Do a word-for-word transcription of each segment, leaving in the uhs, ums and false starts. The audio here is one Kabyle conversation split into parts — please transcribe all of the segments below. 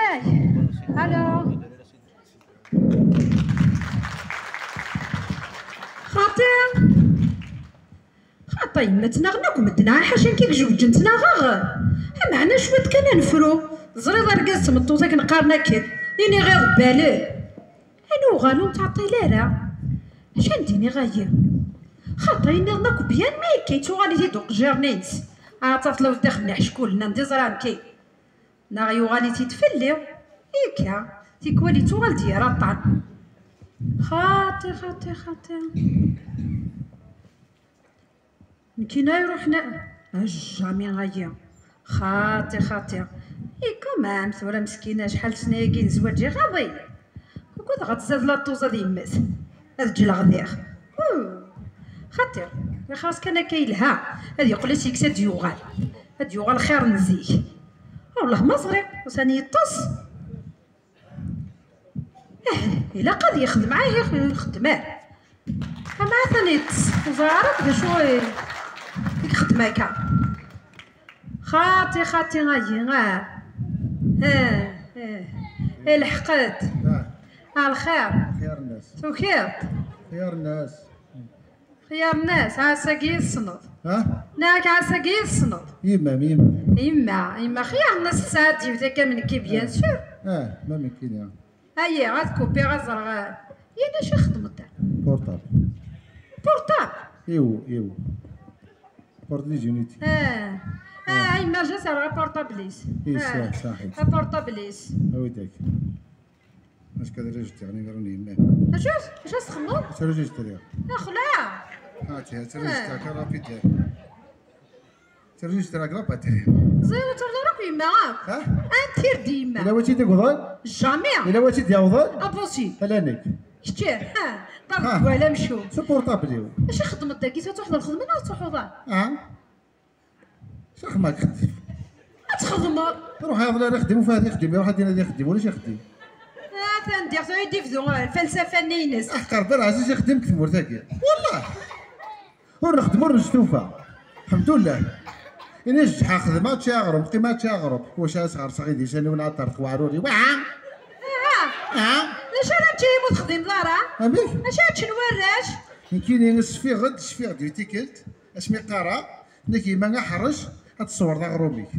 Ay. Alo. Xaṭi. Xaṭi, yemma ttnaɣen akk medden, ɛa ḥaca nekk i ijewǧen ttnaɣeɣ. Ameɛna cwiṭ kan ad nefru. Teẓriḍ argaz d tmeṭṭut akken qqaren akken. Ini ɣir balen. Ad nuɣal ur nettɛeṭṭil ara. Acu ad d-iniɣ ayi? Xaṭi, nniɣ-n akk byan, mi akka yettuɣal-it-id uqjir-nni-ines. Ad tafeḍ lewṭix n iḥeckulen anda i ẓriɣ nekki. Neɣ yuɣal-it-id fell-i. Ikka, tikwal yettuɣal-d yir aṭṭan. Xaṭi, xaṭi, xaṭi. Nekkini ay ruḥen a jjami aya. Xaṭi, xaṭi. Ikka, ma am tura meskina acḥal sna-agi n zzwaǧ iɣaḍ-iyi. Ugadeɣ ad tzad la tuẓa d yemma-s. Ad ǧǧleɣ diɣ. Uu. Xaṭi, ixer-as kan akka yelha. Ad yeqqel seg-s ad d-yuɣal. Ad d-yuɣal xir n zik. Wellah ma ẓriɣ, usan yeṭṭes. Eh, ilaq ad yexdem, ah, ixdem, ah. Ama atan yeṭṭes, ur ẓriɣ ara d acu i, i yexdem akka. Xaṭi, xaṭi, ayi, ah. Eh, eh. Ilḥeq-d. Ah. Ah, lxir. Xir nnas. Tukiḍ. Xir nnas. Xyar-nnes, ɛas-agi i tessneḍ. Ha? Neɣ ɛas-agi i tessneḍ. Yemma, yemma. Yemma, yemma, xyar-nnes tesɛa-d yiwet akka am nekki, bien sûr. Ah, ma nekkini. Ayi, ad kupiɣ, ad ẓreɣ, ah, yini acu i xedmeḍ da? Portable. Portable? Iw, iw. Porte des unités. Ah. Ah, yemma, ja serɣ portable-is. Is, ah, saḥit. Portable-is. Awi-d akka. Acu ad rajtiɣ imir n yemma? Acu? Acu ad txedmeḍ? Acu ara rajtiɣ? Axla! Hati, ad rajtiɣ kan rapide. Ad rajtiɣ la batterie. Ẓer ur turḍa akk yemma akk. Ha? Antir di yemma. Ila wa tt-id-yewwḍen? Jamais. Ila wa tt-id-yewwḍen? Impossible. Ala nekk. Kečč, ha, ṭerḍ deg wala amcum. Supportable-iw. Acu xedmeḍ dagi? Ad truḥeḍ lxedma neɣ ad truḥeḍ ara? Ah. Sax ma txeddem. Ad txedmeḍ. Ruḥ iḍelli ara ixdem, ufad ixdem, iruḥ ad d-inadi ixdem, ulac ixdem. Atan diɣ tura i d-ibdu, uh, lfalsafa-nni-ines. Aḥqer Dda Ɛziz ixdem deg tmurt-agi. Wallah. Ur nexdem, ur nestufa. Lḥemdullah. Ini jjeḥ xedmeɣ, ččiɣ aɣrum, qqimeɣ ččiɣ aɣrum. Wac ara sɣerseɣ idis-aniw n aṭer tqeɛruri. Waɛa! Aha! Aha! D acu ara nečč imi ur texdimeḍ ara? Amek? D acu ara ččen warrac? Nekkini sfiɣ-d, sfiɣ-d di tikkelt. Asmi qqareɣ, nnek yemma aḥerrec, ad tṣewreḍ aɣrum-ik.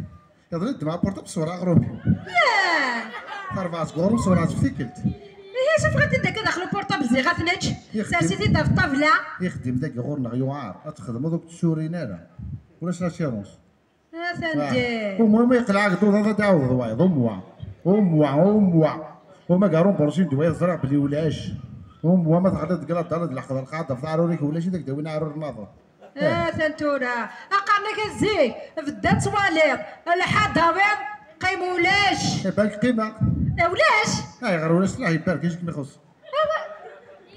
Iḍelli ddmeɣ apurṭabl, ṣewreɣ aɣrum-iw. Yah! Tarbaɛt deg uɣrum, ṣewreɣ-tt f tikkelt. Ihi, sufɣet-id akka daxel uportable, ziɣ ad t-nečč. Ixdem. Sers-it-id ɣef ṭṭabla. Ixdem dagi ɣur-neɣ yuɛer. Ad txedmeḍ ur k-tsurin ara. Ulac l'assurance. Atan ah, di. Au moins ma yeqleɛ deg uḍad ad d-iɛawdeḍ wayeḍ. Au moins. Au moins, au moins. Au moins, garum bursin d wayeḍ ẓriɣ belli ulac. Au moins ma teɣliḍ deg laḍal ad leḥqeḍ lqaɛda ɣef taɛrur-ik ulac i d ak-d-awin aɛrur nniḍen. Atan tura. Aqarn-ak a zik, bedda ad twaliḍ. Lḥa d awiḍ, qim ulac. Iban qimeɣ. Eh, ulac? Ayɣer ulac? Lah ibarek, acu kem-ixuṣṣ? Awa.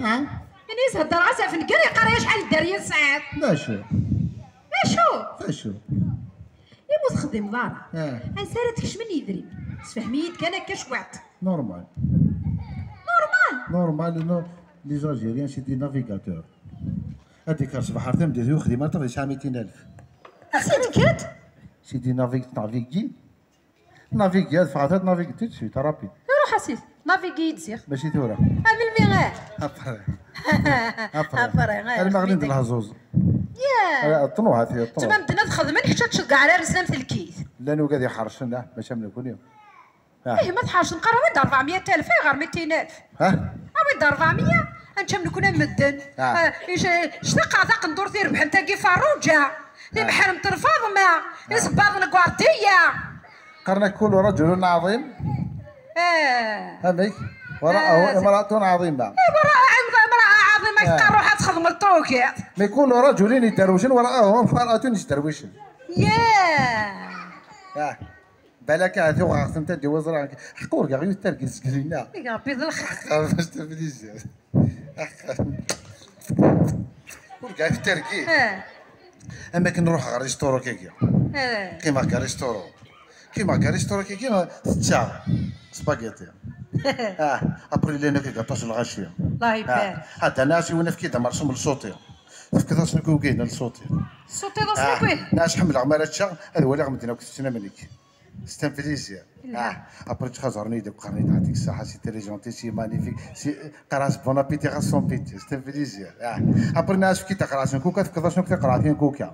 Ah? Ini-as heddreɣ-as ɣef nnger, yeqqar-iyi acḥal n dderya tesɛiḍ. D acu? D acu? D acu? Imi ur texdimeḍ ara. Ah. Ansi ara tkecmen yidrimen? Sefhem-iyi-d kan akka cwiṭ. Normal. Normal? Normal, non. Les Algériens, c'est des navigateurs. Ad d-ikker ṣṣbeḥ ar tameddit ur yexdim ara ṭṭaf yesɛa mitin alef. Axi d-kkret? C'est des navig-, navigui. Navigui, ad ffɣeɣ ad navigui tout de suite, rapide. Ruḥ a sidi, navigui-yi-d ziɣ. Mačči tura. A melmi? Après. Après. Après, eh, alma ɣlin-d lehẓuẓ. Yah. Eh, ṭnuha ti, ṭnuha. Tma medden ad xedmen, kečč ad tceggeɛ ar ar neslam telkit. Llan ugad iḥercen, ah, mačči am nekni. Ah. Ih, ma tḥercem, qqar awi-d rebɛemya alef, ayɣer mitin alef? Ha? Awi-d rebɛemya, ad nečč am nekni am medden. Ah. Ah, ic-, ctaqeɣ taqendurt irebḥen tagi Farruǧa, ah, timeḥremt n Lfaḍma, ah, isebbaḍen n Guɛdiya. Qqaren-ak كل رجل عظيم. Ah. Amek? وراءه امرأة عظيمة. Eh, وراء امرأة عظيمة, ah, yeqqar ruḥ ad txedmeḍ tukiḍ. Mais كل رجل يدروشن وراءه امرأة يدروشن. Yah. Ah. Balak ahat uɣeɣ-tent ad d-iwiẓra. Ḥqu urgaɣ yiwet targit seg dinna. Iga Rebbi d lxir. Ḥqu bac taflizi. Ḥqu. Urgaɣ yiwet targit. Eh. Am akken ruḥeɣ ɣer risturu kagi. Eh. Qqimeɣ deg risturu. Qqimeɣ deg risturu kagi, tečča spaghetti. Ah, après llan akka gaṭas lɣaci. Allah ibarik. Ah, hadda nnas i win efk-id amersum lṣuti. Tefkiḍ-as nekk ugin lṣuti. Ṣuti d aṣuti. Ah, nnas ḥemmleɣ mi ara ččeɣ, ad waliɣ medden akk tettnamen-ik. C'est un plaisir. Ah, après, tu as un de carnet d'addiction, c'est très gentil, c'est magnifique. C'est, grâce, bon appétit, grâce, son pitié. C'est un plaisir. Ah. Après, on a ce qui t'a grâce, un coca, tu as une coca, un coca.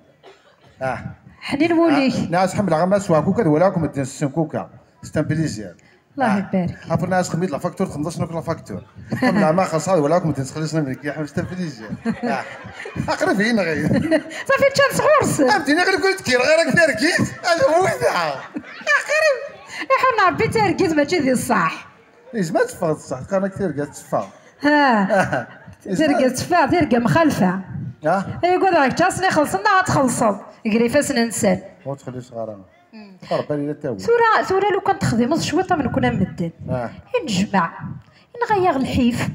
Ah. حنين ووليك. Ah, ناس حمل غما سوا كوكا ولا كم الدين سن كوكا. C'est un plaisir. الله يبارك. Après, ناس خميت la facture, خمسة شنو la facture. Comme la ما خلص هذا ولا كم الدين خلصنا من كي حمل c'est un plaisir. Ah. أقرب هنا غير. صافي تشانس غورس. أنت هنا غير قلت كي غير أكثر كيس. هذا هو ذا. قريب. يحن ربي ترقيز ماشي دي الصح. إيش ما تفضل صح، كان كثير قاعد تفهم. ها. ترقى تفا ترقى مخالفة. ها؟ يقول لك جاسني خلصنا غتخلصض. قريفاس ننسان. ما تخليش غرام. قرب لي لا تاوي. ثورة ثورة لو كان تخدمض شويطة من كنا مدن. آه. نجمع. نغير الحيف.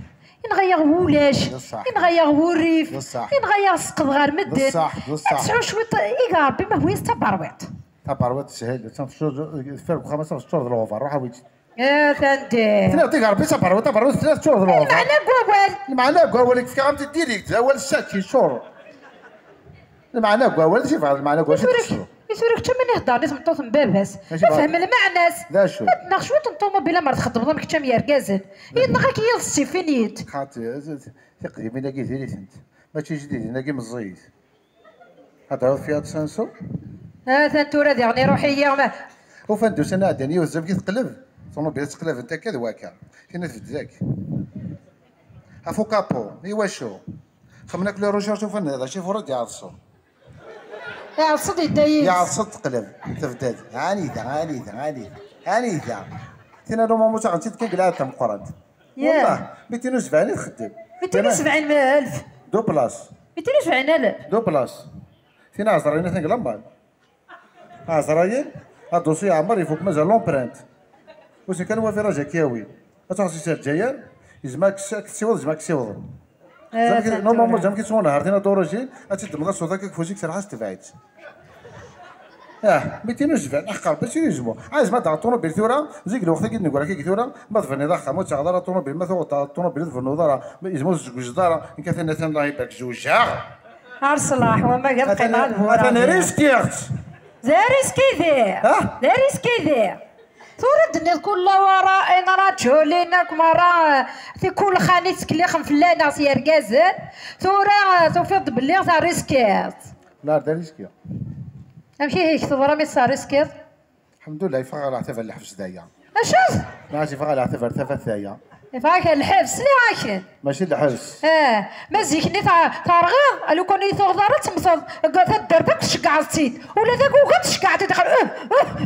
نغير ولاش. بصح. نغير وريف. بصح. نغير سقط غير مدن. بصح، بصح. تسعو شويطة. إيكا ربي ما هو يستبرويط. تبروت سهل، تنفشو في الخمسة في الشهور الأوفر، روح ويجي. يا تندي. ثلاثة تيك ربي تبروت، تبروت ثلاث شهور الأوفر. معنى قوال. المعنى قوال لك في عام ديريكت، أول ساكي شهور. المعنى قوال شي فعل المعنى قوال شي يثورك تخسرو. يثورك كم من يهضر نسمع طوط مباباس. ماشي بعد. فهم المعنى. لا شو. ناخ شوية الطوموبيل مرة تخدم ضمك كم يركازن. إنك يض السيفينيت. خاطي تقديمين أكيد هيري ثنت. ماشي جديد، هنا كي مزيد. هذا هو فيها تسانسو. ها ثنتورة دي غني روحي يا ما. وفندوس أنا عدني وزاف كي تقلب. طوموبيل تقلب أنت كذا واكا. فين تبداك؟ افو كابو، ايوا شو؟ خمنا كل روجر شوف هذا شي فرد يعرسو. يا صدي دايس. يعرسو تقلب، تبداد. هاني ذا، هاني ذا، هاني ذا. هاني ذا. تينا لو مامو تاع نتي تكون قلعة تمقرد. ياه. والله، ميتين وسبعين تخدم. ميتين وسبعين ألف. دو بلاص. ميتين وسبعين ألف. دو بلاص. تينا عزرين ثانك لمبال. عزرايل، هاد الدوسي عمر يفوك مازال لومبرانت. وسي كان وافي راجع كياوي. اتوقع سي سير جاير، يزماك ساك تسيوض، يزماك تسيوض. آه، زعما كي- نورمالمون تنتورة. زعما كي تسوى نهار دينا دورو جي، اتي تدمغ صوتك كيف فوزيك سرحاس تبعت. اه، ميتين وسبعين، احقر، باش يلزمو. عايز ما دار الطوموبيل ثورة، زيك الوقت كي نقول لك ثورة، ما تفني ضخم، وتاخذ الطوموبيل، ما ثوت الطوموبيل تفنو ضرا، يزمو زوج ضرا، إن كان ثاني ثاني الله يبارك زوجها. نهار الصلاح وما قال قيمة مثلا، مثلا ريسكي اختي. ذا ريسكي ذي. ها؟ ذا ريسكي ذي. ثورة الدنيا كل وراء، أنا راه تشولينك مرة في كل خاني تكليخ فلانا سي رقازن. ثورة ثوفيض بلي ثا ريسكيت. لا، دا ريسكي. أمشي هيك ثورة مي ثا ريسكيت. الحمد لله، يفغل على تفر الحبس دايا. أشوف. ماشي يفغل على تفر، تفر ثايا. فاك الحبس لي راكن. ماشي الحبس. اه، ما زيكني ترغيض لو كان يثوغ دار تمثل. قالت الدرب تشقع السيد ولا ذاك وقت تشقع تدخل اه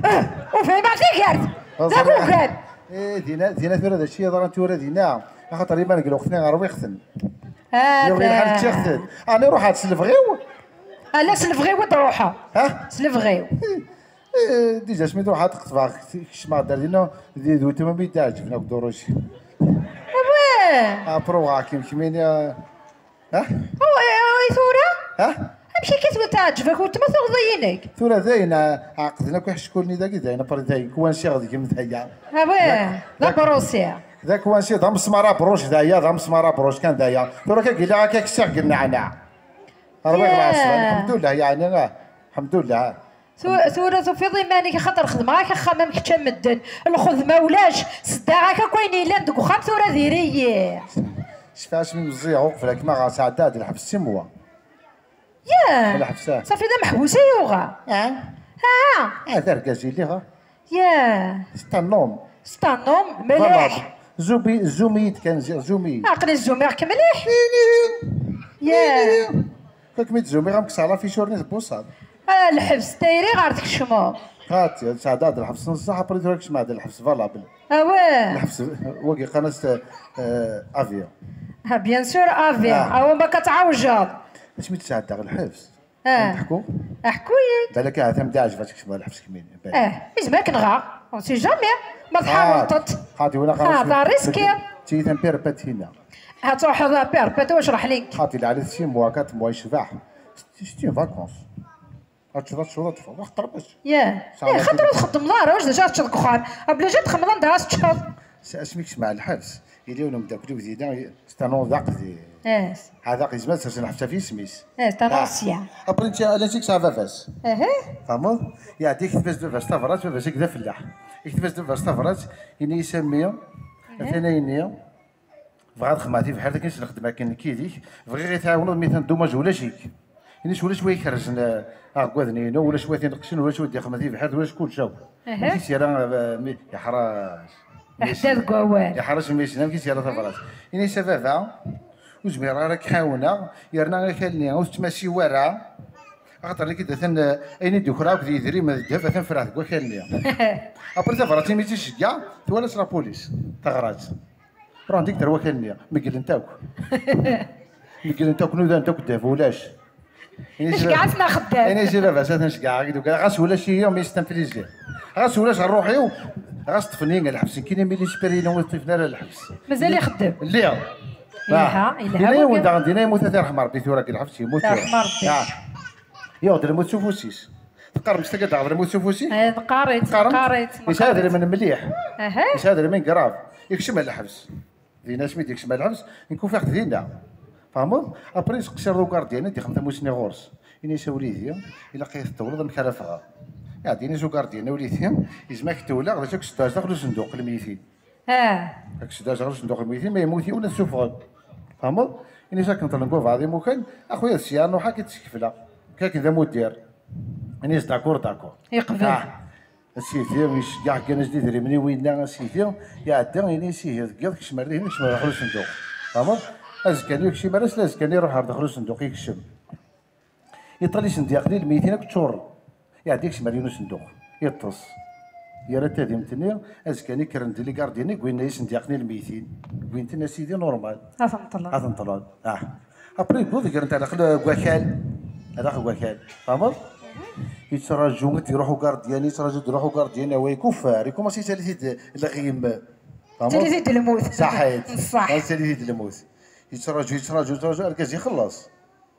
اه اه. وفهم عليك قاعد. ذاك وقال. ايه، دينا دينا ثورة هذا الشيء ضرا ثورة دينا. خاطر ما نقول وقتنا غير ويختن. اه، يوم يلحق تشيختن. انا روح هاد سلفغيو. لا سلفغيو ود روحها. ها؟ سلفغيو. إيه، ديجا سميتو واحد تقطفها. كشما دار دينا دي دو تما بيتا عجبنا بدوروشي. واه. اه، بروغا كيم كمين يا. ها؟ هو اي ثورة. ها؟ امشي كي تقول تعجبك وانت ما تغضينك. ثورة زينة. عقدنا كي حشكولني داك زينة بري زين كوان شي غادي كيم ثايا. ها واه. لا بروسيا. ذاك وان شي ضم سمارة بروش ذايا، ضم سمارة بروش كان ذايا. ثورة كي قلنا هكاك الساق قلنا عنا. ربي ياه. راسنا الحمد لله يعني. الحمد لله. ثو- ثورة في ضمانك خاطر خدمة راك خمم كتشا مدن. الخدمة ولاش سدا راك كوين يلان دك وخام ثورة ديري. شفاش من مزيع وقف لك ما غا ساعة داد الحبس سي موا. ياه. الحبسة. صافي دا محبوسة يوغا. اه. ها. اه، دار كازي ليها. ياه. ستانوم. ستانوم مليح. زوبي زوميد كان زي- زوميد. عقل الزومي راك مليح. ياه. كاك ميت زومي غا مكسالة في شورني تبوصات. آه، الحبس دايري غير تكشمو. هات سعداد الحبس نص ساعة بريت راك شمع الحبس فالابل. اواه. الحبس. وقي قناة. آه، افيا. ها بيان سور افيا. آه. او ما كتعوجض. اش ميت سعداد الحبس؟ اه. نحكو. احكوي. بالك اه ثم داعش فاتك شمع الحبس كمين. اه، يزمرك نغا. اون سي جامي. ما تحاول تط. هاتي ولا هذا ريسكي. تي ثم بير باتينا. هتروح هذا بير بيت واش راح ليك. هاتي اللي على سي موا كات موا يشبح. ستي فاكونس. هاتشو هاتشو هاتشو واخ قربش. ياه. صعب ياه، خاطر تخدم دار واش ديجا تشرك اخر. بلا جات خمضان دار تشرك. اسميك سمع الحبس. يليون مداك لو زيدا. ستانو ذاق دي. اه. هذا قيزمات سرسن حتى في سميس. اه، تانوسيا. ابري انت لا تيك سافا فاس. اها. فهمت؟ يعطيك فاس دو فاس تفرات فاس كذا فلاح. Yekteb-as-d baba-s tabrat, yenna-yas a mmi, atan ayenni, bɣiɣ ad xedmeɣ tibḥirt akken s lxedma akken nekk yid-k, bɣiɣ i tɛawneḍ mi tan dumaj ulac-ik. Ini-as ulac wa ikerzen, eh, aɣeggaden-inu, ulac wa t-ineqqcen, ulac wa d-ixedmen tibḥirt, ulac kullec akk. Amek i s-yerra, eh, mi-, yeḥrac. Iḥedda deg wawal. Yeḥrac mi yessen amek i s-yerra tabrat. Ini-as a baba, ur zmireɣ ara ad k-ɛawneɣ, yerna akal-nni ur tettmasiw ara, axaṭer nekk d atan, eh, ayen i d-ukreɣ akk d yidrimen d ddheb atan ffreɣ deg wakal-nni. Après tabrat imi tt-iceggeɛ, twala-tt la police, teɣra-tt. Ruḥent-d ar wakal-nni, megglent akk. Megglent akk, nudan-d akk ddheb ulac. Ini-as, iceggeɛ-asen axeddam. Ini-as i baba-s atan ceggɛeɣ-ak-d ugar, ɣas ulac-iyi mi yestenflizi. Ɣas ulac ɣer ruḥ-iw, ɣas ṭṭfen-iyi lḥebs. Nekkini mi d-isperino ur ṭṭifen ara lḥebs. Mazal ixeddem. Lliɣ. Iha, ah, ilha yenna-yawen wagi. Daɣen dinna yemmut ad t-irḥem Ṛebbi tura deg lḥebs yemmut tura. Irḥem Ṛebbi. Ah. Yuɣ-d lmut s ufus-is. Teqqarem s taggad daɣ d lmut s ufus-is? Eh, neqqar-itt, teqqarem? Neqqar-itt. Yesɛa idrimen mliḥ. Aha. Yesɛa idrimen grave. Yekcem ar lḥebs. Dinna asmi d-yekcem ar lḥebs, nekk ufiɣ-t dinna. Tfehmeḍ? Après, yesteqsi-d ugardyan i d-ixdem tamussni ɣur-s. Ini-as a wlidi, ilaq ad yi-tettewleḍ amek ara ffɣeɣ. Iɛeddi ini-as ugardyan a wlidi, izem ad k-ttewleɣ, d acu ad k-sseddaɣ daxel usenduq n lmeytin. Ah. Ad k-sseddaɣ daxel usenduq n lmeytin, ma yemmut yiwen ad t-ssufɣen. Tfehmeḍ? Ini-as akken ṭṭlen deg wabɛaḍ imukan, a xuya d sya, ruḥ ad k-id-skefleɣ. Nekk akken d amuddir. Ini-as d'accord, d'accord. Yeqbel. Ah. A sidi, iceggeɛ, ggan-as-d idrimen i winna, a sidi, iɛedda, ini-as ihi deg yiḍ, kcem ar dihin, kcem ar daxel usenduq. Tfehmeḍ? Azekka-nni ur yekcim ara, s lazekka-nni iruḥ ar daxel usenduq, yekcem. Yeṭṭal isendyaqen i lmeytin akk ččuren. Iɛedda yekcem ar yiwen usenduq. Yeṭṭes. Yerra tadimt-nni, azekka-nni kkren-d les gardiens-nni, wwin-d isendyaqen i lmeytin. Wwin-ten a sidi normal. Ad ten-ṭṭlen. Ad ten-ṭṭlen. Ah. Après, yewweḍ gren-t ar daxel n wakal. Ar daxel n wakal. Tfehmeḍ? Yettraǧu ad d-iruḥ ugardyan, yettraǧu ad d-iruḥ ugardyan, awa ikuffer. Ikumaṣi yettali-t-id lɣim. Tfehmeḍ? Yettali-t-id lmut. Ṣaḥit. Ṣaḥ. Yettali-t-id lmut. Yettraǧu, yettraǧu, yettraǧu, argaz ixelleṣ.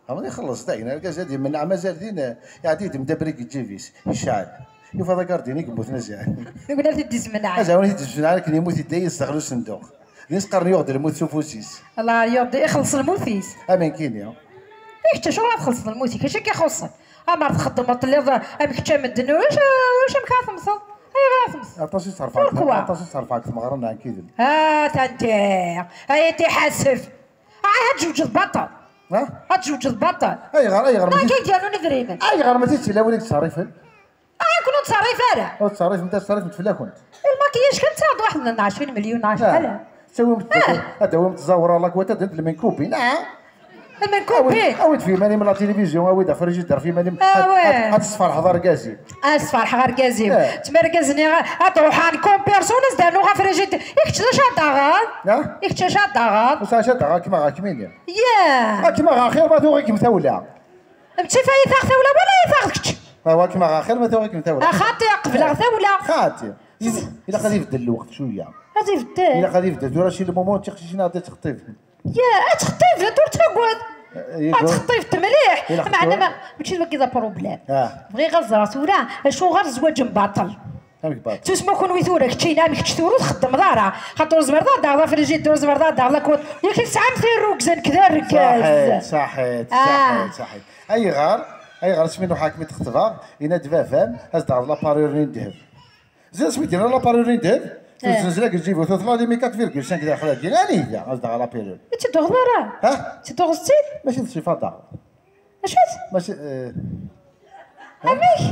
Tfehmeḍ? Ixelleṣ dayen, argaz ad imenneɛ mazal din, iɛeddi-d mdabrik deg ǧib-is, yecɛel. Yufa d agardin i yemmuten azal. Deg win ara t-id-ismenɛen. Azal win i t-id-ismenɛen akken yemmut idda-yas daxel usenduq. Din s-qqaren yuɣ-d lmut s ufus-is. Allah yuɣ-d, ixelleṣ lmut-is. Amen kini. I kečč acuɣer ad txellṣeḍ lmut-ik? Acu i k-ixuṣṣen? Amer txeddmeḍ telliḍ am kečč am medden, ulac, ulac amek ara temmteḍ. Ayɣer ara temmteḍ? Aṭas i tt-rfeɣ, pourquoi? Aṭas i tt-rfeɣ deg tmeɣra n Ɛan Kidel. Ah, tandi. Ay, ad iḥaseb. Ah, ad tjewǧeḍ baṭel. Ha? Ad tjewǧeḍ baṭel. Ayɣer, ayɣer? Neɣ mačči, kan d-yernu idrimen. Ayɣer mačči d tilawin i yettṣerrifen? Ah, nekkni ur nettṣerrif ara. Ur tettṣerrifemt, ad ttṣerrifent fell-akent. Lmakiyaj kan ttaɣ-d waḥed n ɛecrin milyon, neɣ acḥal. Ttawimt, ah, ad tawimt tzawra lakwat, ad d-lmenkubin, ah? Lmenkubin. Awi-d, awi-d f iman-im la télévision, awi-d afrijider f iman-im. Ah, ad, ouais. Ad, ad tesferḥeḍ argaz-im. Ad sferḥeɣ argaz-iw. Eh. Tma argaz-nni ad ruḥeɣ comme personne, ad s-d-rnuɣ afrijider. I kečč d acu ad d-taɣeḍ? Ah? I kečč acu ad d-taɣeḍ? Ur sɛiɣ acu ad d-aɣeɣ, ad kem-aɣeɣ kemmini. Yeah. Ad kem-aɣeɣ axir ma tuɣ-ikem tawla. Mačči fa i taɣ tawla wala i taɣ kečč. Ma wa kem-aɣeɣ axir ma tuɣ-ikem tawla. A xaṭi, qebleɣ tawla. Xaṭi. Ilaq ad ibeddel lweqt cwiya. Ad ibeddel. Ilaq ad ibeddel. Tura si lmumu d tiqcicin ad ttxeṭṭibent. Ya, ad txeṭṭibent, ur ttagad. Eh, ad txeṭṭibent mliḥ. Meɛna ma, mačči d wagi d apṛublem. Ah. Bɣiɣ ad ẓreɣ tura acuɣer zzwaǧ n baṭel. Amek baṭel? Tusma kunwi tura, keččina, amek kečč tura ur txeddmeḍ ara. Xaṭer ur tezmireḍ ad d-taɣeḍ afrijid, ur tezmireḍ ad d-taɣeḍ lakwat. Yak tesɛam tirrugza nekk d argaz. Saḥit, saḥit, ah, saḥit, saḥit. Ayɣer? Ayɣer asmi nruḥ ad kem-id-xeṭbeɣ, yenna-d baba-m, ad s-d-taɣeḍ laparure-nni n ddheb. Zid asmi d-yenna laparure-nni n ddheb, eh, tuzzenzel deg lǧib-iw, tutla-d imi quatre virgule cinq daxel-agi. Anida ad s-d-taɣeḍ laparure? Ur tt-id-tuɣeḍ ara? Ha? Ur tt-id-tuɣeḍ? Mačči d ṣṣifa daɣ. Acu-tt? Mačči, eh, amek?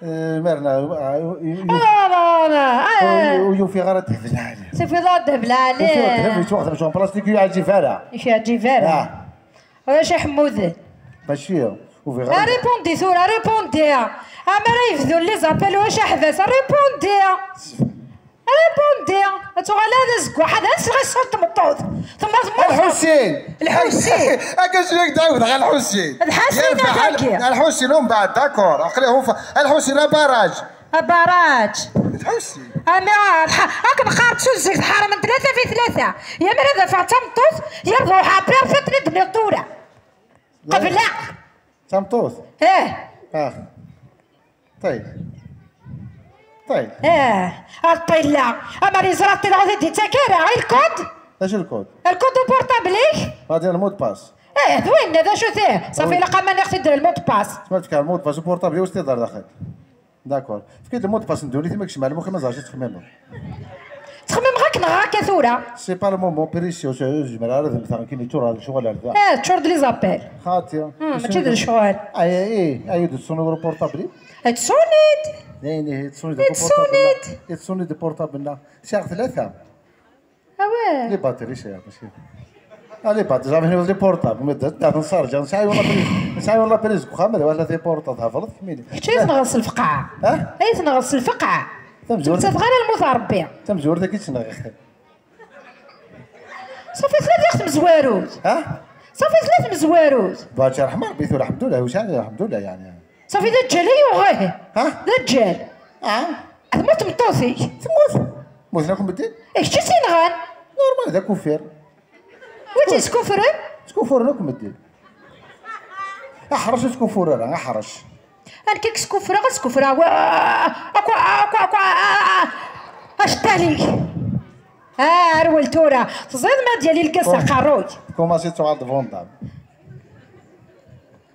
Eh, merna, ah, u-, u-, u-, ah, ah, ah, ah. U-, u-, ur yufiɣ ara ddheb lɛali. Tufiḍ ara ddheb lɛali. Ufiɣ ddheb yettwaxdem s plastik ur yeɛǧib ara. Ur yeɛǧib ara. Ah. Ulac iḥemmuden. Mačči, ur ufiɣ ara. Aripundi tura, aripundi. Amar ay bdun les appels, ulac aḥbas, aripundi. Répondez. Ad tuɣal ad azeggaɣ, ad as-tɣiṣṣel tmeṭṭut. Temmut, temmut. Lḥusin. Lḥusin. Akka s yak dɛiwdeɣ Lḥusin. D Ḥasin. Yerbeḥ akagi. Lḥusin, umbeɛd, d'accord. Aql-i huf-, Lḥusin, abaraj. Abaraj. Lḥusin. Ami, ah, lḥa-, akken qqaren tusut zik tḥarem n tlata fi tlata. Yammer ad afeɣ d tameṭṭut, yerḍa uḥaṭir, tiṭ-nni d-tenniḍ tura. Qebleɣ. D tameṭṭut? Eh. Ah. Ṭil. Ṭil. Eh, ar ṭilla. Amer yeẓra ṭilla ur t-id-yettak ara. I lkud? D acu lkud? Lkud uportabl-ik? Ɣadi lmut pass. Eh, d winna, d acu-t? Safi, ilaq aman iɣ-t-id lmut pass. Tma tefka lmut pass uportabl-iw s-t-id ar daxel. D'accord. Efk-d le mot de passe n ddunit, ma kecmeɣ lmuxi, ma ẓer acu tettxemmimeḍ. Ttxemmimeɣ akken neɣ akka tura. C'est pas le moment précieux, zemreɣ ara ad mmteɣ nekkini, ttuɣ lecɣal ar da. Eh, teččureḍ les appels. Xaṭi. Ah, mačči d lecɣal. Ay, ay, ay, yettṣuni portable. Yettṣuni-d. Dayen, ihi, yettṣuni-d portable-nneɣ. Yettṣuni-d. Yettṣuni-d portable-nneɣ. Sɛiɣ tlata. Awah. Les batteries, c'est impossible. Ah, les batteries, j'avais les portables, mais d-, d-, nṣarǧa, nesɛa yiwen lapri-, nesɛa yiwen lapri deg uxxam, d wala des portables, thebleḍ kemmini. Kečč ay tenɣeḍ s lfeqɛa. Ha? Ay tenɣeḍ s lfeqɛa. Tamezwarut. Ur tettateɣ ara lmut a Rebbi. Tamezwarut-agi tt-nɣiɣ. Safi tella diɣ tmezwarut. Ha? Safi tella tmezwarut. Bah, ṛeḥma Rebbi tura, lḥemdullah, ur sɛiɣ, lḥemdullah, yeɛni. Safi d aǧǧal ay uɣ ihi. Ha? D aǧǧal. Ah. Temmut tmeṭṭut-ik. Temmut. Mmuten akk medden. Eh, kečč i tt-inɣan. Normal, d akufir. Wi tt-yeskufren? Skufuren akk medden. Aḥrec ur skufur ara, aḥrec. Nekk i yeskufreɣ, ad skufreɣ. Wa-, akwa, akwa, akwa, ah, ah, ah, actal-ik. Ah, rwel tura. Teẓriḍ ma d-yali lkas aqerruy. Kumaṣi tuɣal d Van Damme.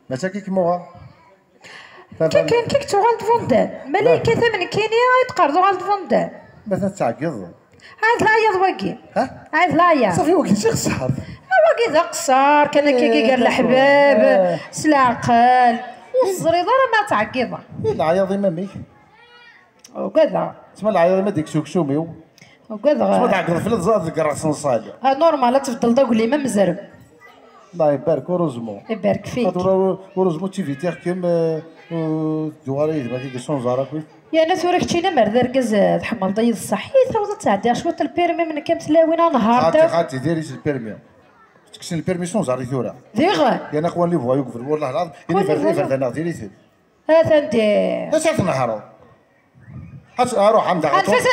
Mačči akka i kem-uɣeɣ? Kiki, kiki tuɣal d Van Damme. Mala yekkat am nekkini, ay teqqar tuɣal d Van Damme. Ma tettɛeggiḍ. Ɛad leɛyaḍ wagi. Ha? Ɛad leɛyaḍ. Safi, wagi d ixeṣṣar. Ah, wagi d aqeṣṣar, kan akka gar leḥbab, s leɛqel. Ur teẓriḍ ara ma tɛeggiḍ. I leɛyaḍ imamek? Ugadeɣ. Tma leɛyaḍ ma d-ikkes uksum-iw? Ugadeɣ. Tma tɛeggeḍ fell-i tẓad deg rreṣ n ṣṣal. Ah, normal, ad tbeddleḍ aglim amezrem. Allah ibarek, heureusement. Ibarek fik. Tura, heureusement, tivitiɣ-kem, eh, ur tedduɣ ara yid-m akka deg sunẓar akkit. Yerna tura keččini mer d argaz, eh, tḥemmleḍ-iyi d ṣṣeḥ. I tawḍeḍ ad tɛeddiɣ cwiṭ lpirmi, m nekk am tlawin ad nehhar. Xati, xati, diri-s lpirmi. Tekksen lpirmi sunẓar i tura. Diɣ? Yerna xwan les voyous, wallah lɛaḍim, iberdan-aɣ diri-ten. Atan di. Acu ad tnehṛeḍ? Ad, aruḥ, am daɣ. Anef-as,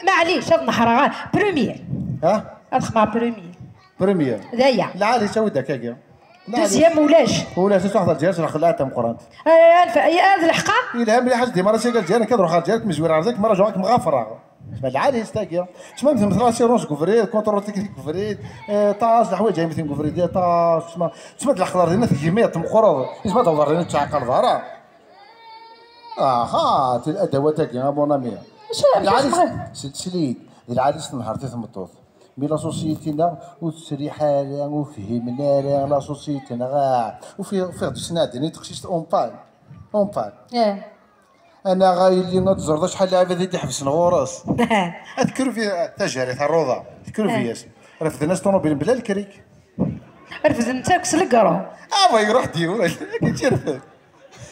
maɛlic, ad nehṛeɣ, ah, premier. Ha? Ad xedmeɣ premier. Premier. D aya. Lɛali, tawi-d akkagi. Deuxième ulac. Ulac, ad truḥ ɣer Lezzayer, ad truḥ xelɛet tameqqrant. Eh, anef, eh, ad leḥqeɣ. Yelha mliḥ, ad s-d-imar ass-agi Lezzayer, nekk ad ruḥeɣ ɣer Lezzayer, kem-zwireɣ ɣer zik, ma rajuɣ ad kem-ɣafreɣ. Ma lɛali s tagi. Tma m temmtel l'assurance deg ubrid, contrôle technique deg ubrid, eh, ṭaɛas leḥwayeǧ ay mmten deg ubrid, eh, ṭaɛas, tma, tma d leqder dinna tegmiḍ, tmeqqreḍ. Isma d awḍer dinna ur tettɛaqaleḍ ara. Aha, ti ladawat-agi, a mon ami. Acu, acu lɛali tebɣiḍ? S-, sel-, sel-iyi-d, d lɛali s tenhert i tmeṭṭut. Mi la société-nneɣ ur tettserriḥ ara, ur fhimen ara la société-nneɣ, ah, ufi-, ufiɣ-d usnaɛden i teqcict en panne. En panne. Eh. Anaɣ a yelli ad teẓreḍ acḥal lɛibad i d-iḥebsen ɣur-s. Ad kurvi tajarit, rruḍa, tkurvi-yas. Eh. Refden-as ṭunubil mebla lkrik. Refden-tt akk s legru. Ah, wa iruḥ d yiwen. Akken tt-irfed.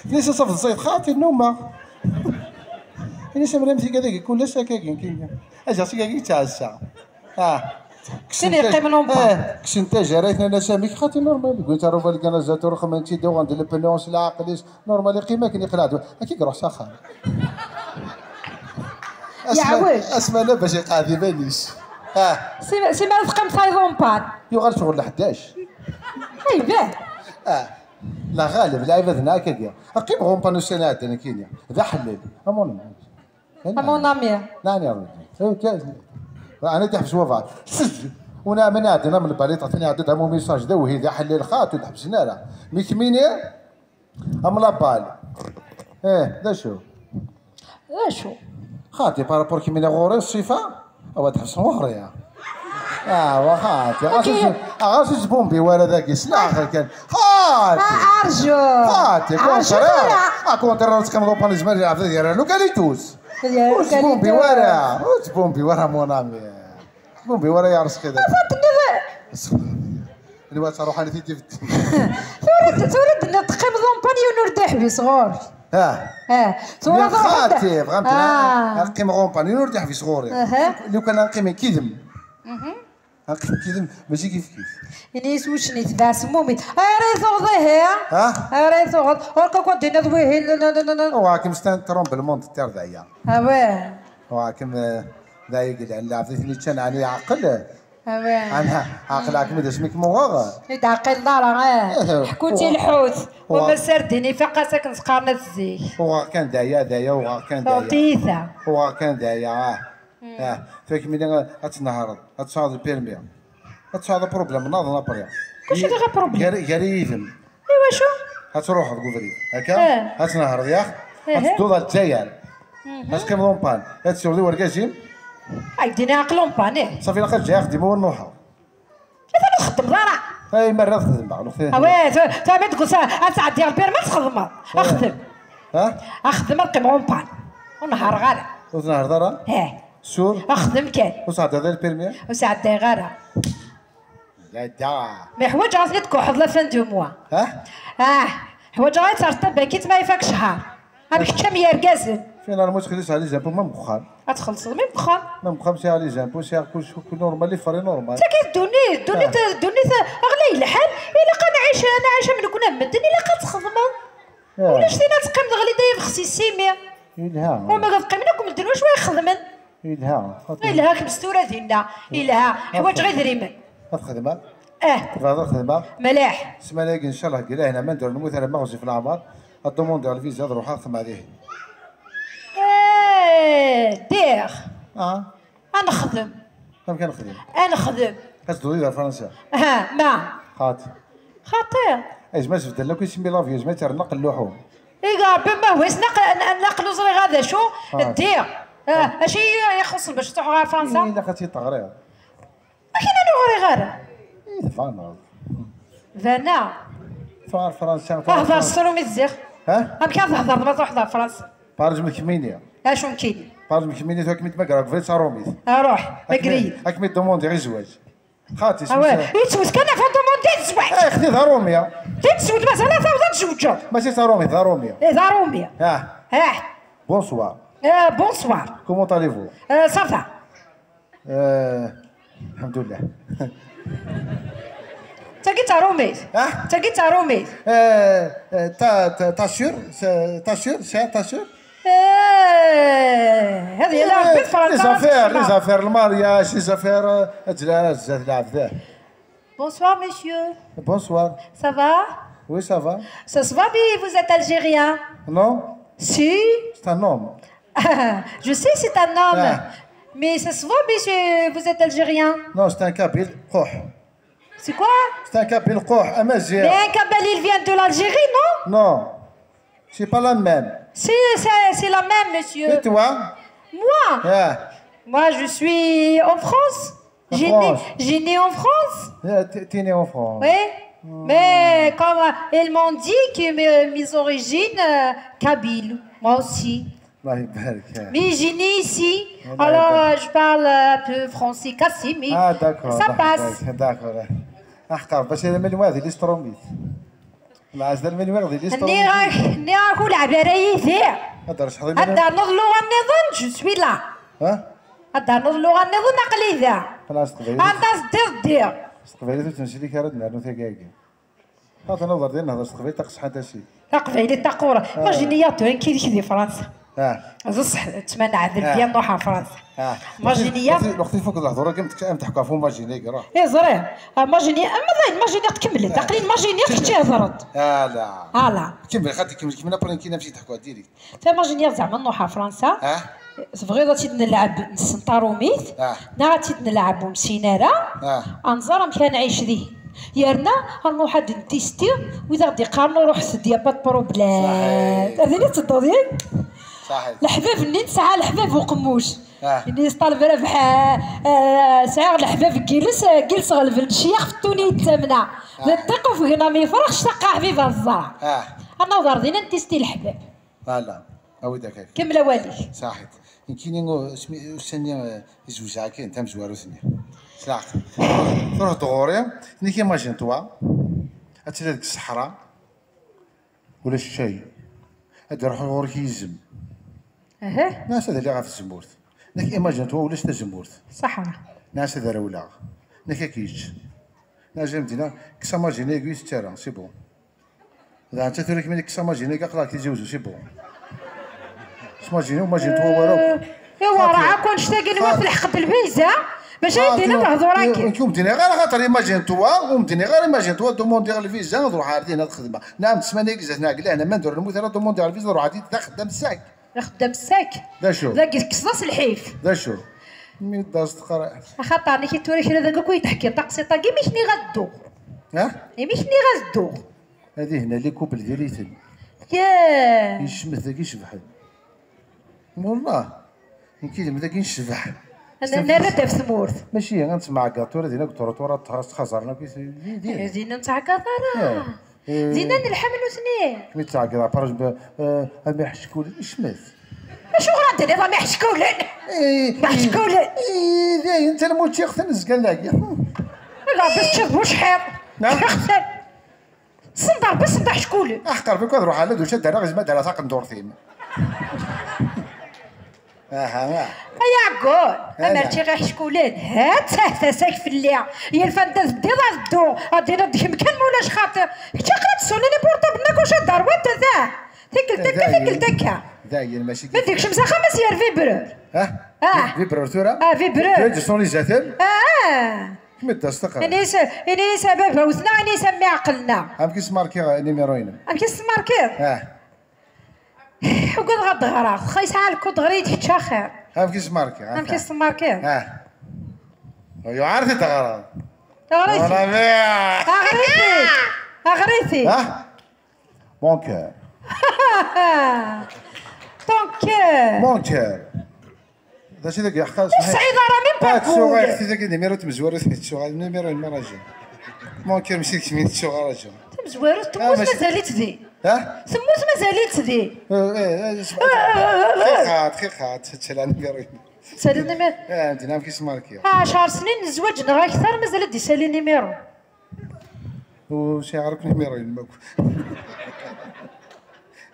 Tenna-as ad tafeḍ ẓẓayet xaṭi nnumeɣ. Ini-as amram tigad-agi kul ass akkagi, nekkini. Ajaɣ tigad-agi ttɛassa. Ah. Tin yeqqimen umpa. Eh, kksen tajarit, nnan-as amek xaṭi normal. Gwin tarufa lganazatur xemmen-tt-id, uɣen-d lepnu s leɛqel-is. Normal, iqqim akken, iqleɛ-d. Akka i iruḥ s axxam. Yeɛwej. Asma-, asmana bac iqeɛɛed iman-is. Ah. Sima, sima teqqim tayeḍ umpan. Yuɣal ccɣel ḥdac. Ay, bah. Ah. La ɣaleb, lɛibad-nneɣ akkagi. Qqim ɣumpan ussan iɛeddan nekkini. D aḥellel. Amun. A mon ami. Nani, ya Rebbi. Ana teḥbes wabar. Sej. Una amin iɛeddan am lbaliṭ, atan iɛedda-d am umisaj d awhi d aḥellel xaṭi, ur d-ḥebsen ara. Mi kmini, am la balle. Eh, d acu? D acu? Xaṭi, par rapport kemmini ɣur-i, ṣṣifa, awa tḥebsen ɣur-i. Ah, wa xaṭi. Ɣas ur tt-, ah, ɣas ur ttbumbi wara dagi, s laɛqel kan. Xaṭi. Ah, arju. Xaṭi, arju contraire. Tura. Ah, contraire, ad teqqimeḍ au point, yezmer ad yerr localitus. Ur ttbumbi wara. Ur ttbumbi wara, mon ami. Ur ttbumbi wara, ya Ṛezqi. Atan tenniḍ. Anwa ad tṛuḥ, anwa i t-id-ibedden? Tura d-, tura d-, teqqimeḍ umpan, yiwen ur d-iḥbis ɣur-k. Ah. Ah. Tura truḥeḍ. Xaṭi, bɣant ad qqimeɣ umpan, yiwen ur d-iḥbis ɣur-i. Aha. Lukan ad qqimen kidem. Mhm. Ad qqimen kidem, mačči kif kif. Ini-as wuccen itbeɛ semmumit. Ayɣer i tuɣeḍ ihi? Ha? Ayɣer i tuɣeḍ? Ur k-, akk ad d-tiniḍ wihin, non, non, non, non. Uɣeɣ-kem, c'est un tremblement de terre daya. Ah ouais. Uɣeɣ-kem, eh, d ay yellan, lɛebd i ten-iččan, ɛni yeɛqel? Awah. Ana, ɛeqleɣ-kem d asmi kem-uɣeɣ. Ur d-ɛqileḍ ara, eh. Eh, ḥkut i lḥut. Uɣeɣ. Wama sardin ifaq-as akken s-qqaren at zik. Uɣeɣ kan d aya, d aya, uɣeɣ kan d aya. Tuɣeḍ tiyita. Uɣeɣ kan d aya, ah. Mm. Ah, tura kemmini ad tnehreḍ, ad tesɛuḍ lpirmi. Ad tesɛuḍ aprublem nniḍen après. Acu diɣ aprublem? Gar, gar yid-m. Iwacu? Ad truḥeḍ deg ubrid, akka? Eh. Ad tnehreḍ, yax? Eh. Ad tedduḍ ar Lezzayer. Ad teqqimeḍ en panne. Ad tessiwḍeḍ i wergaz-im? Ay, d-ini aql en panne, ih. Safi, ilaq ad ǧǧeɣ axeddim, ur nuḥeɣ. Atan ur txeddmeḍ ara. Ay, ma rriɣ xedmeɣ, lxir. Awa, tura mi d-tgusa ad tɛeddiḍ lpirmi ad txedmeḍ. Axdem. Ha? Axdem, ad qqimeɣ en panne. Ur nehhreɣ ara. Ur tnehhreḍ ara? Ih. Sûr? Axdem kan. Ur sɛeddayeḍ ara lpirmi? Ur sɛeddayeɣ ara. La da. Mais ḥwaǧeɣ ad ten-id-tkuḥeḍ la fin du mois. Ha? Ah, ḥwaǧeɣ ad terreḍ tabakit ma ifak ccher. Am kečč am yergazen. Finalement, ttxil sɛiɣ les impôts même deg uxxam. Ad txellṣeḍ même deg uxxam. Même deg uxxam sɛiɣ les impôts, sɛiɣ kullec, kul normal, les frais normal. Tagi ddunit, ddunit, ah, ddunit ɣlay lḥal, ilaq ad nɛic, ad nɛic am nekni am medden, ilaq ad txedmeḍ. Ah. Ulac tin ad teqqimeḍ ɣli dayem xsi simi. Yelha. Uma ad qqimen akk medden, wacu ay xedmen? Yelha. Yelha kemm s tura dinna. Yelha. Ḥwaǧeɣ idrimen. Ad xedmeɣ. Eh. Tebɣiḍ ad xedmeɣ? Mliḥ. Ssmana-agi, ncallah, deg lahna, ma ndur nmut alamma ɣezzif leɛmer, ad dumundiɣ lviza, ad ruḥeɣ ad xedmeɣ dihin. Eh, ddiɣ. Ah. Ad nexdem. Amek ad nexdem? Ad nexdem. Ad tedduḍ yid-i ɣer Fransa? Ha, ma. Xaṭi. Xaṭi. Ay, zma sbedden akk isem i l'avion, zma terna qelluḥu. Iga Rebbi, ma hwis naq-, n-, naql ur ẓriɣ ara d acu, ah, ddiɣ. Ah, ah, acu i ixuṣṣen bac truḥ ɣer Fransa? Ilaq ad tt-id-teɣriḍ. Akken ur ɣriɣ ara. I tbaneḍ. Baneɣ. Truḥ ɣer Fransa, truḥ ɣer Fransa. Hder s trumit ziɣ. Ha? Amek ara thedreḍ ma truḥeḍ ɣer Fransa? Parle-moi kemmini. Acu nekkini? Parle-moi kemmini, tura ad kem-id-mmagreɣ deg ubrid s trumit. Aruḥ, mager-iyi. Ad kem-id-dumundiɣ i zzwaǧ. Xaṭi, awa, yettwet kan ɣef tumundit zzwaǧ. Eh, xti d arumi. Di tzewǧ, mazal ad tawḍeḍ ad tzewǧeḍ. Mačči d arumi, d arumi. Eh, d arumi. Ah. Ah. Bonsoir. Eh, bonsoir. Comment allez-vous? Eh, ça va. Eh, alḥemdulillah. Tagi d tarumit. Ah? Tagi d tarumit. Eh, eh, ta, ta, ta sûr, c'est, ta sûr, c'est ta sûr? Eh, هذه لعبة فرنسا. Les affaires, les affaires, le mariage, les affaires, euh, زاد العبد. Bonsoir, monsieur. Bonsoir. Ça va? Oui, ça va. Ça se voit, mais vous êtes algérien. Non. Si. C'est un homme. Je sais, c'est un homme. Ah. Mais ça se voit, monsieur, vous êtes algérien. Non, c'est un kabyle. C'est quoi? C'est un kabyle, quoi, un Mazir. Mais un kabyle, il vient de l'Algérie, non? Non. C'est pas la même. Si, c'est, c'est la même, monsieur. Et toi? Moi? Ah. Moi, je suis en France. En France. J'ai né, j'ai né en France. Ah, t'es, t'es né en France. Oui. Hmm. Mais comme ils m'ont dit que mes, mes origines, euh, kabyles, moi aussi. الله يبارك. Mais j'ai né ici. الله يبارك. Alors, euh, je parle un peu français, cassé, mais ça passe. Ah, d'accord, d'accord, d'accord. أحقر، باش هذا من الوادي، ليستروميت. العزل من الوادي، ليستروميت. Nniɣ-ak, nniɣ-ak ur lɛeb ara yid-i. هذا رشح. Ad d-ternuḍ lluɣa nniḍen, je suis là. ها؟ Ad d-ternuḍ lluɣa nniḍen, aql-i da. خلاص، تقبل. Anda teddiḍ, ddiɣ. تقبل، تمشي لك، رد نعلم ثقاقي. Xaṭi, nuḍer din nehder s teqbaylit taqesḥant a sidi. Taqbaylit taqura. Ah. Imagine-iyi tura nekk yid-k di Fransa. Ah. D ṣṣeḥ, ttmanaɛ d lbyan nruḥ ɣer Fransa. Ah. Imagine-iyi. Lweqt, lweqt, lweqt ifuk lehdur-agi, am teḥku ɣef umajini-agi, ruḥ. Eh, ẓriɣ. Imagine, ama d ayen imagine tkemmel-d. Ah. Aql-i imagine kečč ihedreḍ. Ala. Ala. Kemmel, xaṭi, kemmel, kemmel, après nekki nefsi teḥku direct. Tamajini zeɛma nruḥ ɣer Fransa, ah, tebɣiḍ ad tt-id-nelɛeb nessen tarumit, ah, neɣ ad tt-id-nelɛeb ur nessin ara, ah, ad nẓer amek ad nɛic dihin. Yerna ad nruḥ ad ntisti wid aɣ-d-iqqaren ruḥet-d, y a pas de problème. Saḥit. Ar din i tettedduḍ, yak? Saḥit. Leḥbab-nni nesɛa leḥbab uqemmuc. Ah. Ini-as Ṭaleb Rabeḥ, ah, ah, sɛiɣ leḥbab n yiles, ah, n yiles ɣelben ccyax fettun-iyi-d tamna. Ah. D ṭṭiq ufegna mi yefrex ctaqeɣ aḥbib ar ẓẓreɣ. Ah. Ad naweḍ ar din ad ntisti leḥbab. Voilà, awi-d akak. Kemmel awal-ik. Saḥit. Nekkini u-, asmi, ussan-nni, eh, izewzeɛ kan, tamezwarut-nni. S leɛqel. Truḥ-d ɣur-i, tenna-k imagine-toi, ad tiliḍ deg ṣṣeḥra, ulac cay. Ad d-iruḥ ɣur-k yizem. Aha. Nniɣ-as ad iliɣ ɣef tzemmurt. Tenna-k imagine-toi, ulac tazemmurt. Ṣṣeḥra. Nniɣ-as ad rewleɣ. Tenna-k ad k-yečč. Nniɣ-as a Mdina, kkes amajini-agi ur yi-tett ara, c'est bon. D netta tura kemmini kkes amajini-agi, aql-aɣ-k Tizi Wezzu, c'est bon. Smajini, imagine-toi wara akk. Eh, iwaraɛ akk annect-agi n wat lḥeqq d lviza, maca ah, yeddi-na lehdur-agi. Nekk ur m-d-nniɣ ara xaṭer imagine-toi, ur m-d-nniɣ ara imagine-toi, dumundiɣ lviza, ad ruḥeɣ ar din ad xedmeɣ. Nniɣ-am-d ssmana-agi zdat neɣ deg lehna, ma ndur nmut ara dumundiɣ lviza, ad ruḥeɣ ar din d axeddam ssak. D axeddam ssak. D acu? Dagi tekkseḍ-as lḥif. D acu? Mi d-as teqra. Axaṭer nekk i tura kra dagi akk i d-teḥkiḍ taqsiṭ-agi, imi k-nniɣ ad dduɣ. Ha? Imi k-nniɣ ad dduɣ. Ad ihna likubl diri-ten. Yah! Yecmet dagi cebḥen. Wallah, nekk yid-m dagi necbeḥ. Nerra-d ɣef tmurt. Mačči ad nettmaɛgaḍ tura dinna deg uṭruṭwar, ad txaẓren akk. Din, din ur nettɛeggaḍ ara. Dinna nelḥa am nutni. Mi ttɛeggiḍ, par exemple, am Iḥeckulen, icmet. Acuɣer ad d-tiniḍ am Iḥeckulen? Am Iḥeckulen. Dayen, talmut ixten zgan dagi. Rebbi teččiḍ bucḥiḍ. Ixten. Senḍer bas n Iḥeckulen. Aḥqer bik ad ruḥ ala d uca dara izma dara taqendurt-im. Aha. Ay aɛeggun, amer ččiɣ Iḥeckulen. Ha-tt-ah tasa-k fell-i. Yal fanda teddiḍ ad ddu. Ad d-tiniḍ d kemm kan ma ulac xaṭer. Kečč aql-ak tessunin iburṭablen akk uca darwat da. Tikkelt akka, tikkelt akka. Dayen, mačči. Ma d-ikcem s axxam ad s-yerr vibreur. Ah? Ah. Vibreur tura? Ah, vibreur. Tura d-soni zaten? Ah. Kemm d-as taqra. Ini-as, ini-as a baba wten-aɣ, ini-as a mmi ɛqlen-aɣ. Amek i smarkiɣ nimiru-inem? Amek i s-tmarkiḍ? Ah. Ugadeɣ ad d-ɣreɣ. Xa yesɛa lkud ɣer-i-d kečč axir. Amek i smarkiɣ? Amek i s-tmarkiḍ? Ah. Yuɛer ti teɣreḍ. Ɣer-it. Voilà, bien. Ɣer-it. Ɣer-it. Ah. Mon cœur. Ton cœur. Mon cœur. D acu dagi, ḥqa? Ur tesɛiḍ ara même pas. Tsuɣayeɣ tidagi n imir ur tmezwarut mi tsuɣal, n imir ur maraji. Mon cœur, mačči d kemm i tsuɣal, raji. Tamezwarut temmut, mazal-itt di. Ha? Temmut, mazal-itt di. Xiqat, xiqat, tettala n imir. Tettala n imir? Ah, dinna amek ismarki. Ɛecṛ snin n zzwaǧ neɣ akter, mazal ad d-isali n imir. Ur sɛiɣ ara akk nimiṛu-inem akk.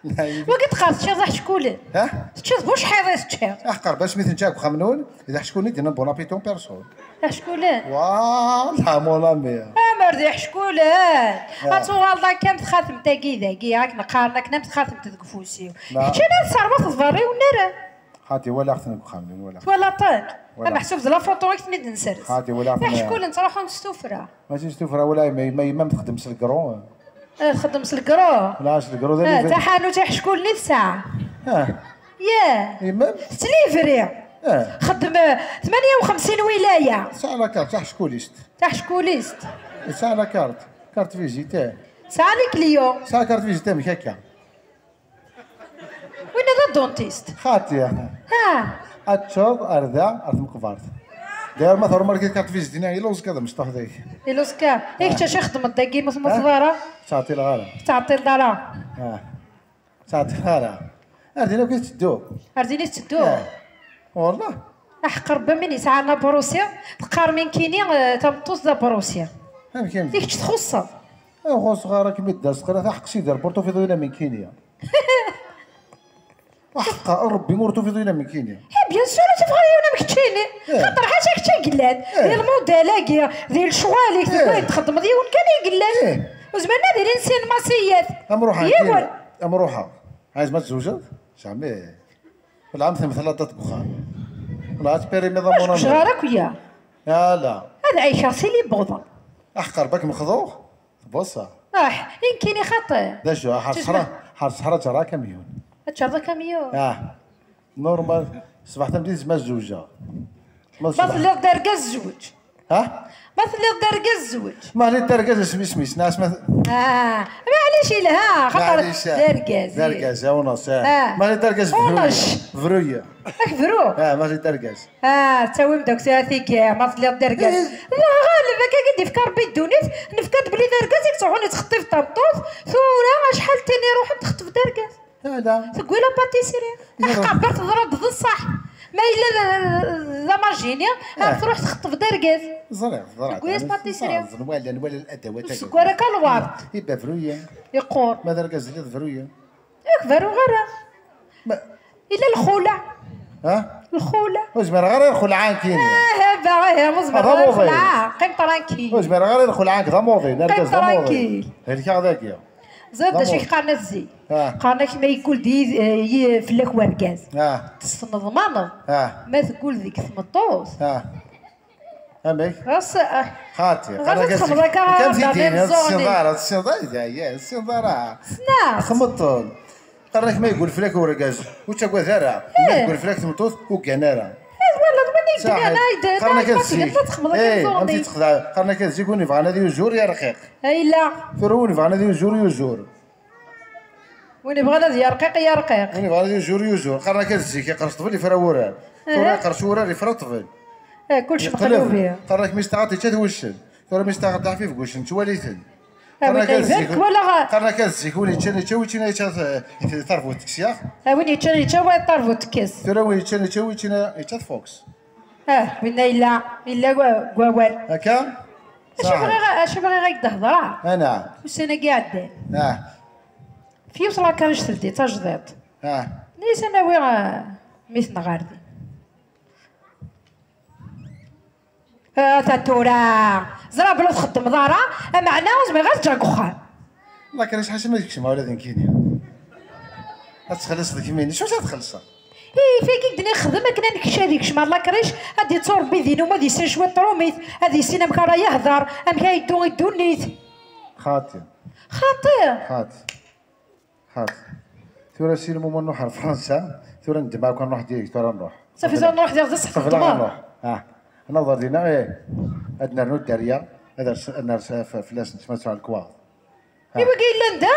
Wagi teqqar teččiḍ aḥeckulen. Ha? Teččiḍ bucḥiḍ i teččiḍ. Aḥqer bac mi ten-ččiɣ deg uxxam-nwen, d aḥeckulen i d-yennan bon appétit en personne. Aḥeckulen. Voilà, mon ami. Amer d iḥeckulen. Ad tuɣaleḍ akka am txatemt-agi dagi, akken qqaren akken am txatemt deg ufus-iw. Kečč ala tesserwateḍ berra i unnar. Xaṭi, walaɣ-ten deg uxxam-nni, walaɣ. Twalaḍ-ten? Walaɣ. Ameḥsub d la photo i ten-id-nsers. Xaṭi, walaɣ-ten. Iḥeckulen ttruḥun s tuffra. Mačči s tuffra, wala yemma, yemma-m txeddem s legru. Eh, txeddem s legru. Wala s legru, d eh, taḥanut iḥeckulen i tesɛa. Ah. Yah. Yemma-m? Tettlivri. Ah. Xeddem, eh, tmanya u xemsin wilaya. Tesɛa la carte, d taḥeckulist. Taḥeckulist. Tesɛa la carte, carte visite. Tesɛa les clients. Tesɛa carte visite, amek akka? Winna d adentist. Xaṭi. Ha. Ad teččeḍ ar da, ar tmeqbert. D'ailleurs, ma tṛumarkiḍ carte visite-nni, illuẓ kan d amecṭuḥ dagi. Illuẓ kan. I kečč acu ixeddmeḍ dagi, ma tmurteḍ ara? Ur ttɛeṭṭileɣ ara. Ur ttɛeṭṭileḍ ara. Ah. Ur ttɛeṭṭileɣ ara. Ar din akk i tetteddu. Ar din i tetteddu? Ah. Wallah. Aḥeqq Rebbi, min yesɛan abṛusi, teqqarem i nekkini, eh, tameṭṭut d abṛusi. Amek, amek? I kečč txuṣṣeḍ. Ur xuṣṣeɣ ara, kem-id-as xir, aḥeqq Sidi Rebbi ur tufiḍ win am nekkini. Aḥeqq Rebbi ur tufiḍ win am nekkini. Eh, bien sûr, ur tufeḍ ara yiwen am keččini. Eh. Xaṭer ḥaca kečč i yellan. Eh. Di lmudal-agi, di lecɣal-ik, di wayen txeddmeḍ, yiwen kan i yellan. Eh. Ur zmiren ad ilin sin masiyat. Am ruḥeɣ. Yiwen. Am ruḥeɣ. Ɛayiz ma tzewǧeḍ? Jamais. Wala am temtlaḍ deg uxxam. Wala ad tpirimiḍ am unamir. Ur ara akk ya. Ala. Ad ɛiceɣ si li bɣḍen. Aḥqer bak mexḍuɣ, tbuṣa. Ah, i nekkini xaṭi. D acu, ḥer ṣṣeḥra, ḥer ṣṣeḥra ǧer akamyun. Ad ǧreḍ akamyun? Ah, normal, ṣṣbeḥ tameddit ma zewǧeɣ. Ma telliḍ d argaz, zewǧ. Ha? Ma telliḍ d argaz, zewǧ. Ma telliḍ d argaz, isem-, isem-is, nas ma... Ah, maɛlic, ilha, xaṭer d argaz. D argaz, eh, unaṣ, eh. Ah. Ma telliḍ d argaz, unac. Bru-yi. Ak bru? Ah, ma telliḍ d argaz. Ah, ttawim-d akk tura tigi, ma telliḍ d argaz. Eh. D aɣaleb, akka i d-ifka Rebbi ddunit, nefka-d belli d argaz i yettruḥun yettxeṭṭif tameṭṭut, tura acḥal tin iruḥen texṭef d argaz. Ala. Tegwi la pâtisserie. Aḥeqq Rebbi teḍra-d d ṣṣeḥ. Ma yella d, d, d amajini, ah, ad truḥ texṭef d argaz. Ẓriɣ, ẓriɣ. Tegwi la pâtisserie. Ẓriɣ, nwala, nwala ladawat. Ur seggar akka lwert. Iba bru-yi. Yeqqur. Ma d argaz telliḍ bru-yi. Yak beru ara. Ma- Yella lxula. Ha? Lxula. Ur zmireɣ ara lxelɛa nekkini. Ah, ah, bah, ah, ur zmireɣ ara lxelɛa. Qim tranquille. Ur zmireɣ ara lxelɛa nekk d amuḍin, argaz d amuḍin. Qim tranquille. Helkeɣ dagi. Ẓriɣ d acu i k-qqaren at zik. Ah. Qqaren-ak ma yeggul-d yi-, yi-, fell-ak wergaz. Ah. Tessneḍ maneḍ. Ah. Ma teggul deg tmeṭṭut. Ah. Amek? Ɣas, ah, xaṭi, ɣas ad txedmeḍ akka, kan d amin tessineḍ ara, tessineḍ ara, d aya, tessineḍ ara. Ssneɣ. Tmeṭṭel. Qqaren-ak ma yeggul fell-ak urgaz, ur ttagad ara. Ma yeggul fell-ak tmeṭṭut, ur ggan ara. Eh, twalaḍ win i yeggan, ay d-, qqaren-ak ad zik. Eh, am ti texdeɛ, qqaren-ak ad zik, win yebɣan ad yuzur, yarqiq. Ayla. Tura win yebɣan ad yuzur, yuzur. Win yebɣan ad yerqiq, yerqiq. Win yebɣan ad yuzur, yuzur. Qqaren-ak ad zik, iqerṣ ṭṭbel, ifra wurar. Tura iqerṣ wurar, ifra ṭṭbel. Eh, kullec meqlubi. Qqaren-ak mi s-taɣaḍ, yečča-t wuccen. Tura mi s-taɣaḍ, taḥfif deg wuccen, nettwali-ten. Ah, qqaren-ak ad zik, walaɣ. Qqaren-ak ad zik, win yeččan, yečča, win yeččan, yečča, eh, tarbut tekkes-yaɣ. Ah, win yeččan, yečča, wa tarbut tekkes. Tura win yeččan, yečča, win yeččan, yečča tfuks. Ah, winna yella, yella wa-, deg wawal. Akka? Acu bɣiɣ, acu bɣiɣ ad k-d-hedreɣ? Ana. Ussan-agi iɛeddan. Ah. F yiwet lakarij teldi tajdiṭ. Ah. Nni-as ad n-awiɣ, eh, mmi-tneɣ ɣer din. Ah, ta tura. Ẓriɣ belli ur txeddmeḍ ara, ameɛna ur zmireɣ ad ǧǧeɣ deg uxxam. Lakarij ḥaca ma tkecmeɣ ula d nekkini. Ad txelṣeḍ kemmini. Acu ad txelṣeḍ? Ih, tagi i d-nixdem akken ad nekcem, ad ikcem ar lakrij, ad d-itturebbi din uma ad yissin cwiṭ trumit, ad yissin amek ara yehder, amek ara yeddu i ddunit. Xaṭi. Xaṭi? Xaṭi. Xaṭi. Tura si lmuma nruḥ ar Fransa, tura neddem akk ad nruḥ direct, tura nruḥ. Safi tura nruḥ diɣ d aseḥ. Qebleɣ ad nruḥ. Ah. Ad naweḍ ar dinna, ih. Ad nernu dderya, ad rs-, ad ners f-, fell-asen, tma tesɛa lekwaɣeḍ. Ah. I wagi yellan da?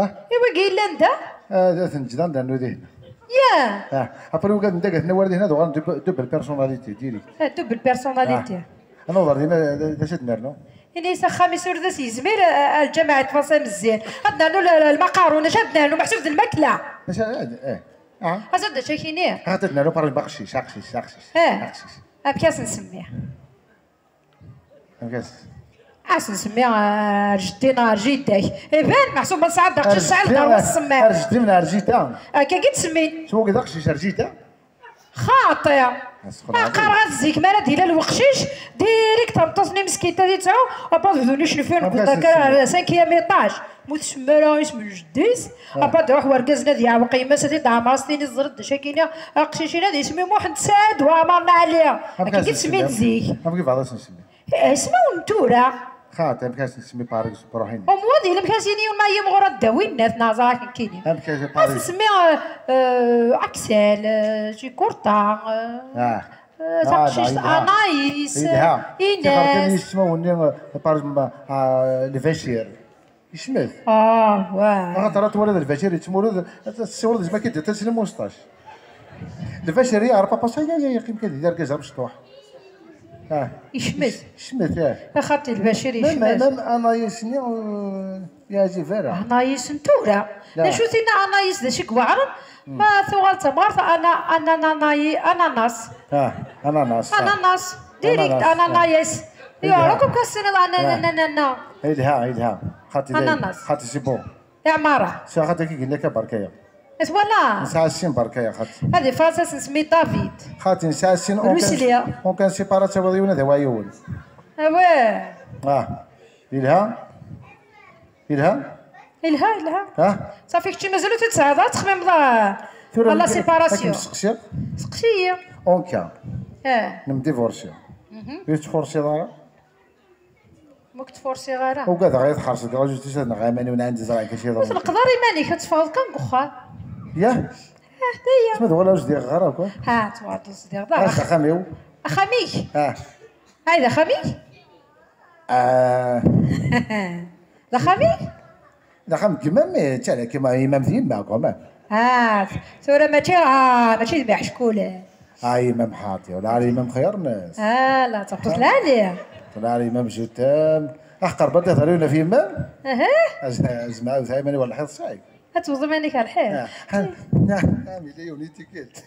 Ha? I wagi yellan da? Ah, ad ten-ǧǧeɣ anda rnu dihin. Ya. Ah, après wigad n dagat-nni war dihin ad uɣalen dub-, double personnalité, direct. Ah, double personnalité. Ah. Ad naweḍ ar dinna, d, d acu ad nernu? Ini-as axxam-is ur d as-yezmir, a, a, lǧameɛ yeṭṭef-as am zzin. Ad nernu l-, l-, lmaqarun, acu ad nernu? Meḥsub d lmakla. Acu, eh, eh. Ah. Acu d acu akini? Ad nernu par baqcic, aqcic, aqcic. Eh. Aqcic. Amek ad s-nsemmi? Amek as? Ad s-nsemmi, eh, ar jeddi neɣ ar jida-k. Iban, meḥsub ma tesɛiḍ d aqcic, tesɛiḍ d ar jeddi, ar ur tsemmiḍ. Ar jeddi neɣ ar jida? Akka i t-semmin. S wagi d aqcic ar jida? Xaṭi. Aqar ɣer zik, mi ara d-yella lweqcic, direct tameṭṭut-nni meskint ad yettɛu, après bdun icenfiren deg uḍakar ar cinquième étage. Ma ur tsemmi ara isem n jeddi-s, après ad iruḥ wergaz-nni ad yeɛweq yemma-s, ad t-id-ɛemmer, ad s-tini teẓriḍ d acu akini, aqcic-in ad isem i Muḥend Saɛid Waɛmer n Ɛli. Akken i t-semmin zik. Amek i bɣiḍ ad s-nsemmi? Eh, ismawen n tura. Xaṭi, amek ad s-nsemmi Paris Brahim? Umwad yella amek ad s-yini ma yimɣur ad d-awin nat neɣ ẓer akken kini. Amek ad Paris? Ad s-nsemmi, eh, eh, Aksel, eh, Jikurta, eh, ah, eh, ah, taqcict, yelha. Anayis, yelha. Ines. Tiqertin n yismawen-nni, eh, par exemple, ah, Lbacir. Yecmet. Ah, wah. Axaṭer ad twaliḍ Lbacir yettmurud, ad tessiwleḍ zma k-id-iṭṭis lmustac. Lbacir yeɛreq aṭas, ay, ay, ay, yeqqim kan d argaz amecṭuḥ. Ah. Yecmet. Yecmet, ah. Axaṭi Lbacir yecmet. Même, même Anayis-nni, euh, yeɛjib ara. Anayis n tura. D acu tinna Anayis d acu i iweɛren? Ma tuɣal d tamɣart, ana-, ana-, anayi-, ananas. Ah, ananas, ah. Ananas. Direct, ananas, ah. Ananas. Yeɛreq akk ass-nni, ana-, ah. Ana-, ana-, ana. Yelha, yelha. Xaṭi d-, ananas. Xaṭi c'est bon. Iɛmara. Sɛiɣ xaṭi ki yenna ka barka-ya. Twala? Nesɛa sin barka-ya xaṭi. Ad ifaṛes ad s-nsemmi David. Xaṭi nesɛa sin, on kan, Rusli. On kan sipara ad tawiḍ yiwen ad awiɣ yiwen. Awah. Ah. Yelha? Yelha? Yelha, yelha. Ha? Safi kečči mazal ur t-id-tesɛiḍ ara, ad texmimeḍ, ah, tura la séparation. Ad kem-sseqsiɣ? Seqsi-yi. En cas. Eh. Nemdivorsi. Mhm. Ur tettfursiḍ ara? Ma ur k-ttfursiɣ ara. Ugadeɣ ad tḥerseḍ deg ɣajut-is ad neɣ aman-iw n ɛandi ẓran kaci. Ur tneqḍ ara iman-ik, ad teffɣeḍ kan deg uxxam. Yah? Ah, d aya. Tma d wala ur zdiɣeɣ ara akk. Ha, tuɣaleḍ ur zdiɣeḍ ara. Ass d axxam-iw. Axxam-ik? Ah. Ay, d axxam-ik? Ah. D axxam-ik? D axxam n gma-m, eh, ttala kima imam d yemma, quand même. Ah, tura mačči, ah, mačči d miḥeckulen. Ah, imam xaṭi, wala ara imam xir-nnes. Ah, la, tabṭut lɛali. Wala ara imam je t'aime. Ah, qerba da ɣer yunaf yemma? Aha. Az-, azma, azma, imani wala ḥiḍ sa'i. Ad tewwḍem iman-ik ar lḥiḍ. Ah, ha, na, ha, mi la yuni tikkelt.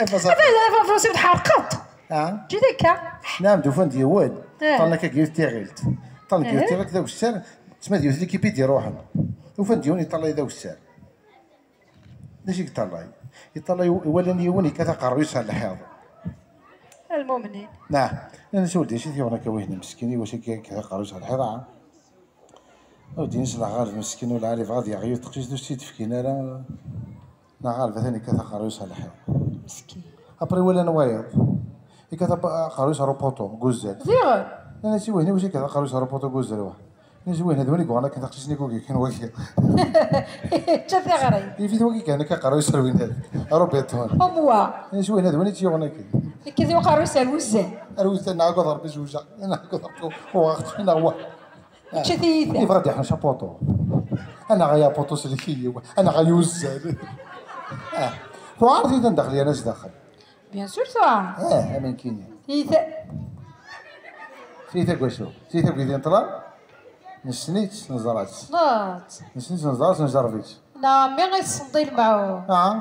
Ata la, la, la, la, tḥerqeḍ. Ah. Ǧǧet akka. Nɛam, d-ufan-d yiwen. Eh. Ṭṭalna akka deg yiwet tiɣilt. Ṭṭalna deg yiwet tiɣilt d awessar, tesma d yiwet l'équipe i d-iruḥen. Ufan-d yiwen yeṭṭalay d awessar. D acu i yeṭṭalay? Yeṭṭalay, walan yiwen yekkat aqerruy-is ar lḥiḍ. Lmumnin. Nah. Nnan-as, "Ur d-acu i t-yuɣen akka wihin meskin, i wacu akka yekkat aqerruy-is ar lḥiḍ, ah?" Ur d-inis neɣ ɣer meskin ula ara yebɣa ad yaɣ yiwet teqcict ur s-tt-id-fkin ara, neɣ ɣer batan yekkat aqerruy-is ar lḥiḍ. Meskin. Après walan wayeḍ. Yekkat ap-, aqerruy-is ar upuṭu, deg uzzal. Diɣen? Nnan-as i wihin, "Iwacu yekkat aqerruy-is ar upuṭu deg uzzal wa?" Nnan-as i wihin, "D win i yuɣen akken taqcict-nni i yekkan wagi." Čča tiɣri. Yif-it wagi kan akka aqerruy-is ar winad, ar ubiṭun. Am wa. Nnan-as i wihin, "D win i tt-yuɣen akken." Yekkat aqerruy-is ar wuzzal. Ar wuzzal, neɣ akked Rebbi zewjeɣ, neɣ akked Rebbi uɣeɣ-tt, neɣ wa. Yečča tiyita. Yebɣa ad yeḥrec apuṭu. Anaɣ ay apuṭu sellek-iyi, anaɣ ay uzzal. Ah, tuɛer tiyita n daxel yerna zdaxel. Bien sûr tuɛer. Ah, amen kini. Tiyita. Tiyita n wacu? Tiyita n wid n ṭṭlam. Nessen-itt, neẓra-tt. Nessen-itt, neẓra-tt, nejerreb-itt. Neɣ mi i tessenḍ i lmaɛun. Ah.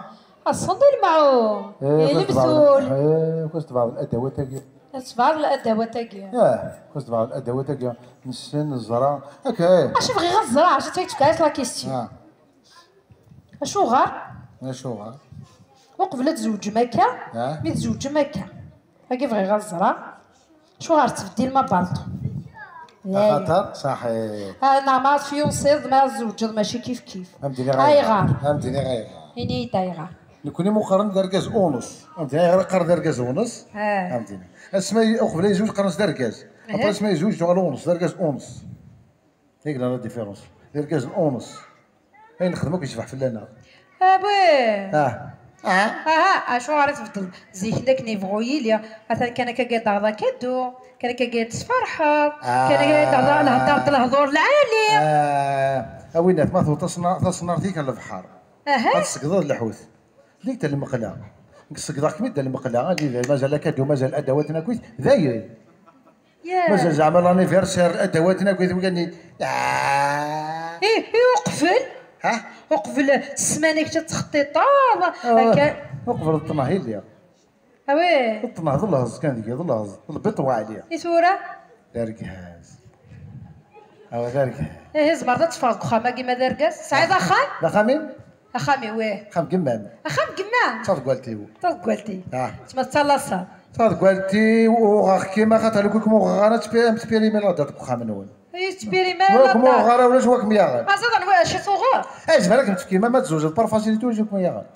Tessenḍ i lmaɛun. Eh, i lemtul. Eh, kos tebɛeḍ ladawat-agi. Tebɛeḍ ladawat-agi. Ah, kos tebɛeḍ ladawat-agi. Nessen, neẓra. Ok. Acu bɣiɣ ad ẓreɣ, acu tfakk-as la question. Ah. Acuɣer? Acuɣer? Uqbel ad tzewǧem akka, ah, mi tzewǧem akka. Agi bɣiɣ ad ẓreɣ. Acuɣer tettbeddilem abalṭu? Axaṭer, saḥit. Ah, neɣ ma tfyunsiḍ, ma tzewǧeḍ, mačči kif kif. Ad m-d-iniɣ ayɣer. Ayɣer? Ad m-d-iniɣ ayɣer. Ini-yi-d ayɣer. Nekni muqaren d argaz unṣ. Ad m-d-iniɣ ayɣer qqaren d argaz unṣ. Ah. Ad m-d-iniɣ. Asma y-, uqbel ad yezweǧ qqaren-as d argaz. Aha. Après asma yezweǧ tuɣal unṣ, d argaz unṣ. Tagi la différence. D argaz unṣ. Ayen nexdem akk yecbeḥ fell-aneɣ. Ah, oui. Ah. Ah. Aha, acuɣer i tbeddel? Zik d akken yebɣu yili. Atan kan akka gad aɣda kaddu, kan akka gad tesferḥeḍ, ah, kan akka gad aɣda lehder d lehdur lɛali. Ah. A winnat, ma tewweḍ tasna-, tasnart-ik ar lebḥer. Aha. Ad tṣeggdeḍ lḥut. Dik d lmeqla. Nekk ṣeggdeɣ-kem-id d lmeqla. Mazal akadu, mazal adawat n akkit. Dayen. Yeah. Mazal zeɛma l'anniversaire, adawat n akkit, wigani. Ah. Ih, ih, uqbel. Ha? Uqbel ssmana kečč ad textiṭaḍ. Ah, akka. Uqbel ṭṭneɣ i lliɣ. Ah, oui. Ṭṭneɣ d lehẓ kan deg-i, d lehẓ. Lbiṭ waɛli. I tura? D argaz. Awa, d argaz. Ihi, tzemreḍ ad teffɣeḍ deg uxxam-agi ma d argaz? Tesɛiḍ axxam? D axxam-im? Axxam-iw, ih. Axxam n yemma-m? Axxam n yemma. D taḍeggalt-iw. D taḍeggalt-ik. Ah. Tma tettalaseḍ. Taḍeggalt-iw, uɣeɣ-kem, axaṭer lukan kem-uɣeɣ ara tpi-, am tpirimi la date deg uxxam-nwen. Ur yettpirimi ara la date. Ur kem-uɣeɣ ara ulac wa kem-yaɣen. Aẓad anwa acu tuɣeḍ? Eh, zemreɣ ad kem-tefk yemma-m ad tzewǧeḍ par facilité ulac wa kem-yaɣen.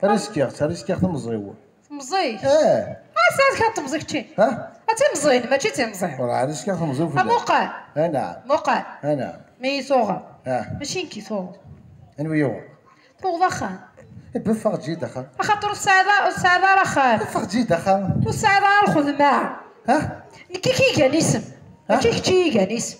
Riskiɣ-tt, riskiɣ temẓi-w. Temẓi-k? Eh. Ah, sɛiɣ kra n temẓi kečči. Ha? Ad timẓin, mačči d timẓi. Werɛad riskiɣ temẓi-w fell-ak. Amuqel. Anaɛam. Muqel. Anaɛam. Mi yi-tuɣeḍ. Ah. Mačči nekk i tuɣeḍ. Anwa i yuɣeḍ? Tuɣeḍ axxam. Eh, beffeɣ ǧid axxam. Axaṭer ur tesɛiḍ ara, ur tesɛiḍ ara axxam. Beffeɣ ǧid axxam. Ur tesɛiḍ ara lxedma. Ha? Nekk i k-igan isem. Ha? Mačči kečč i yi-igan isem.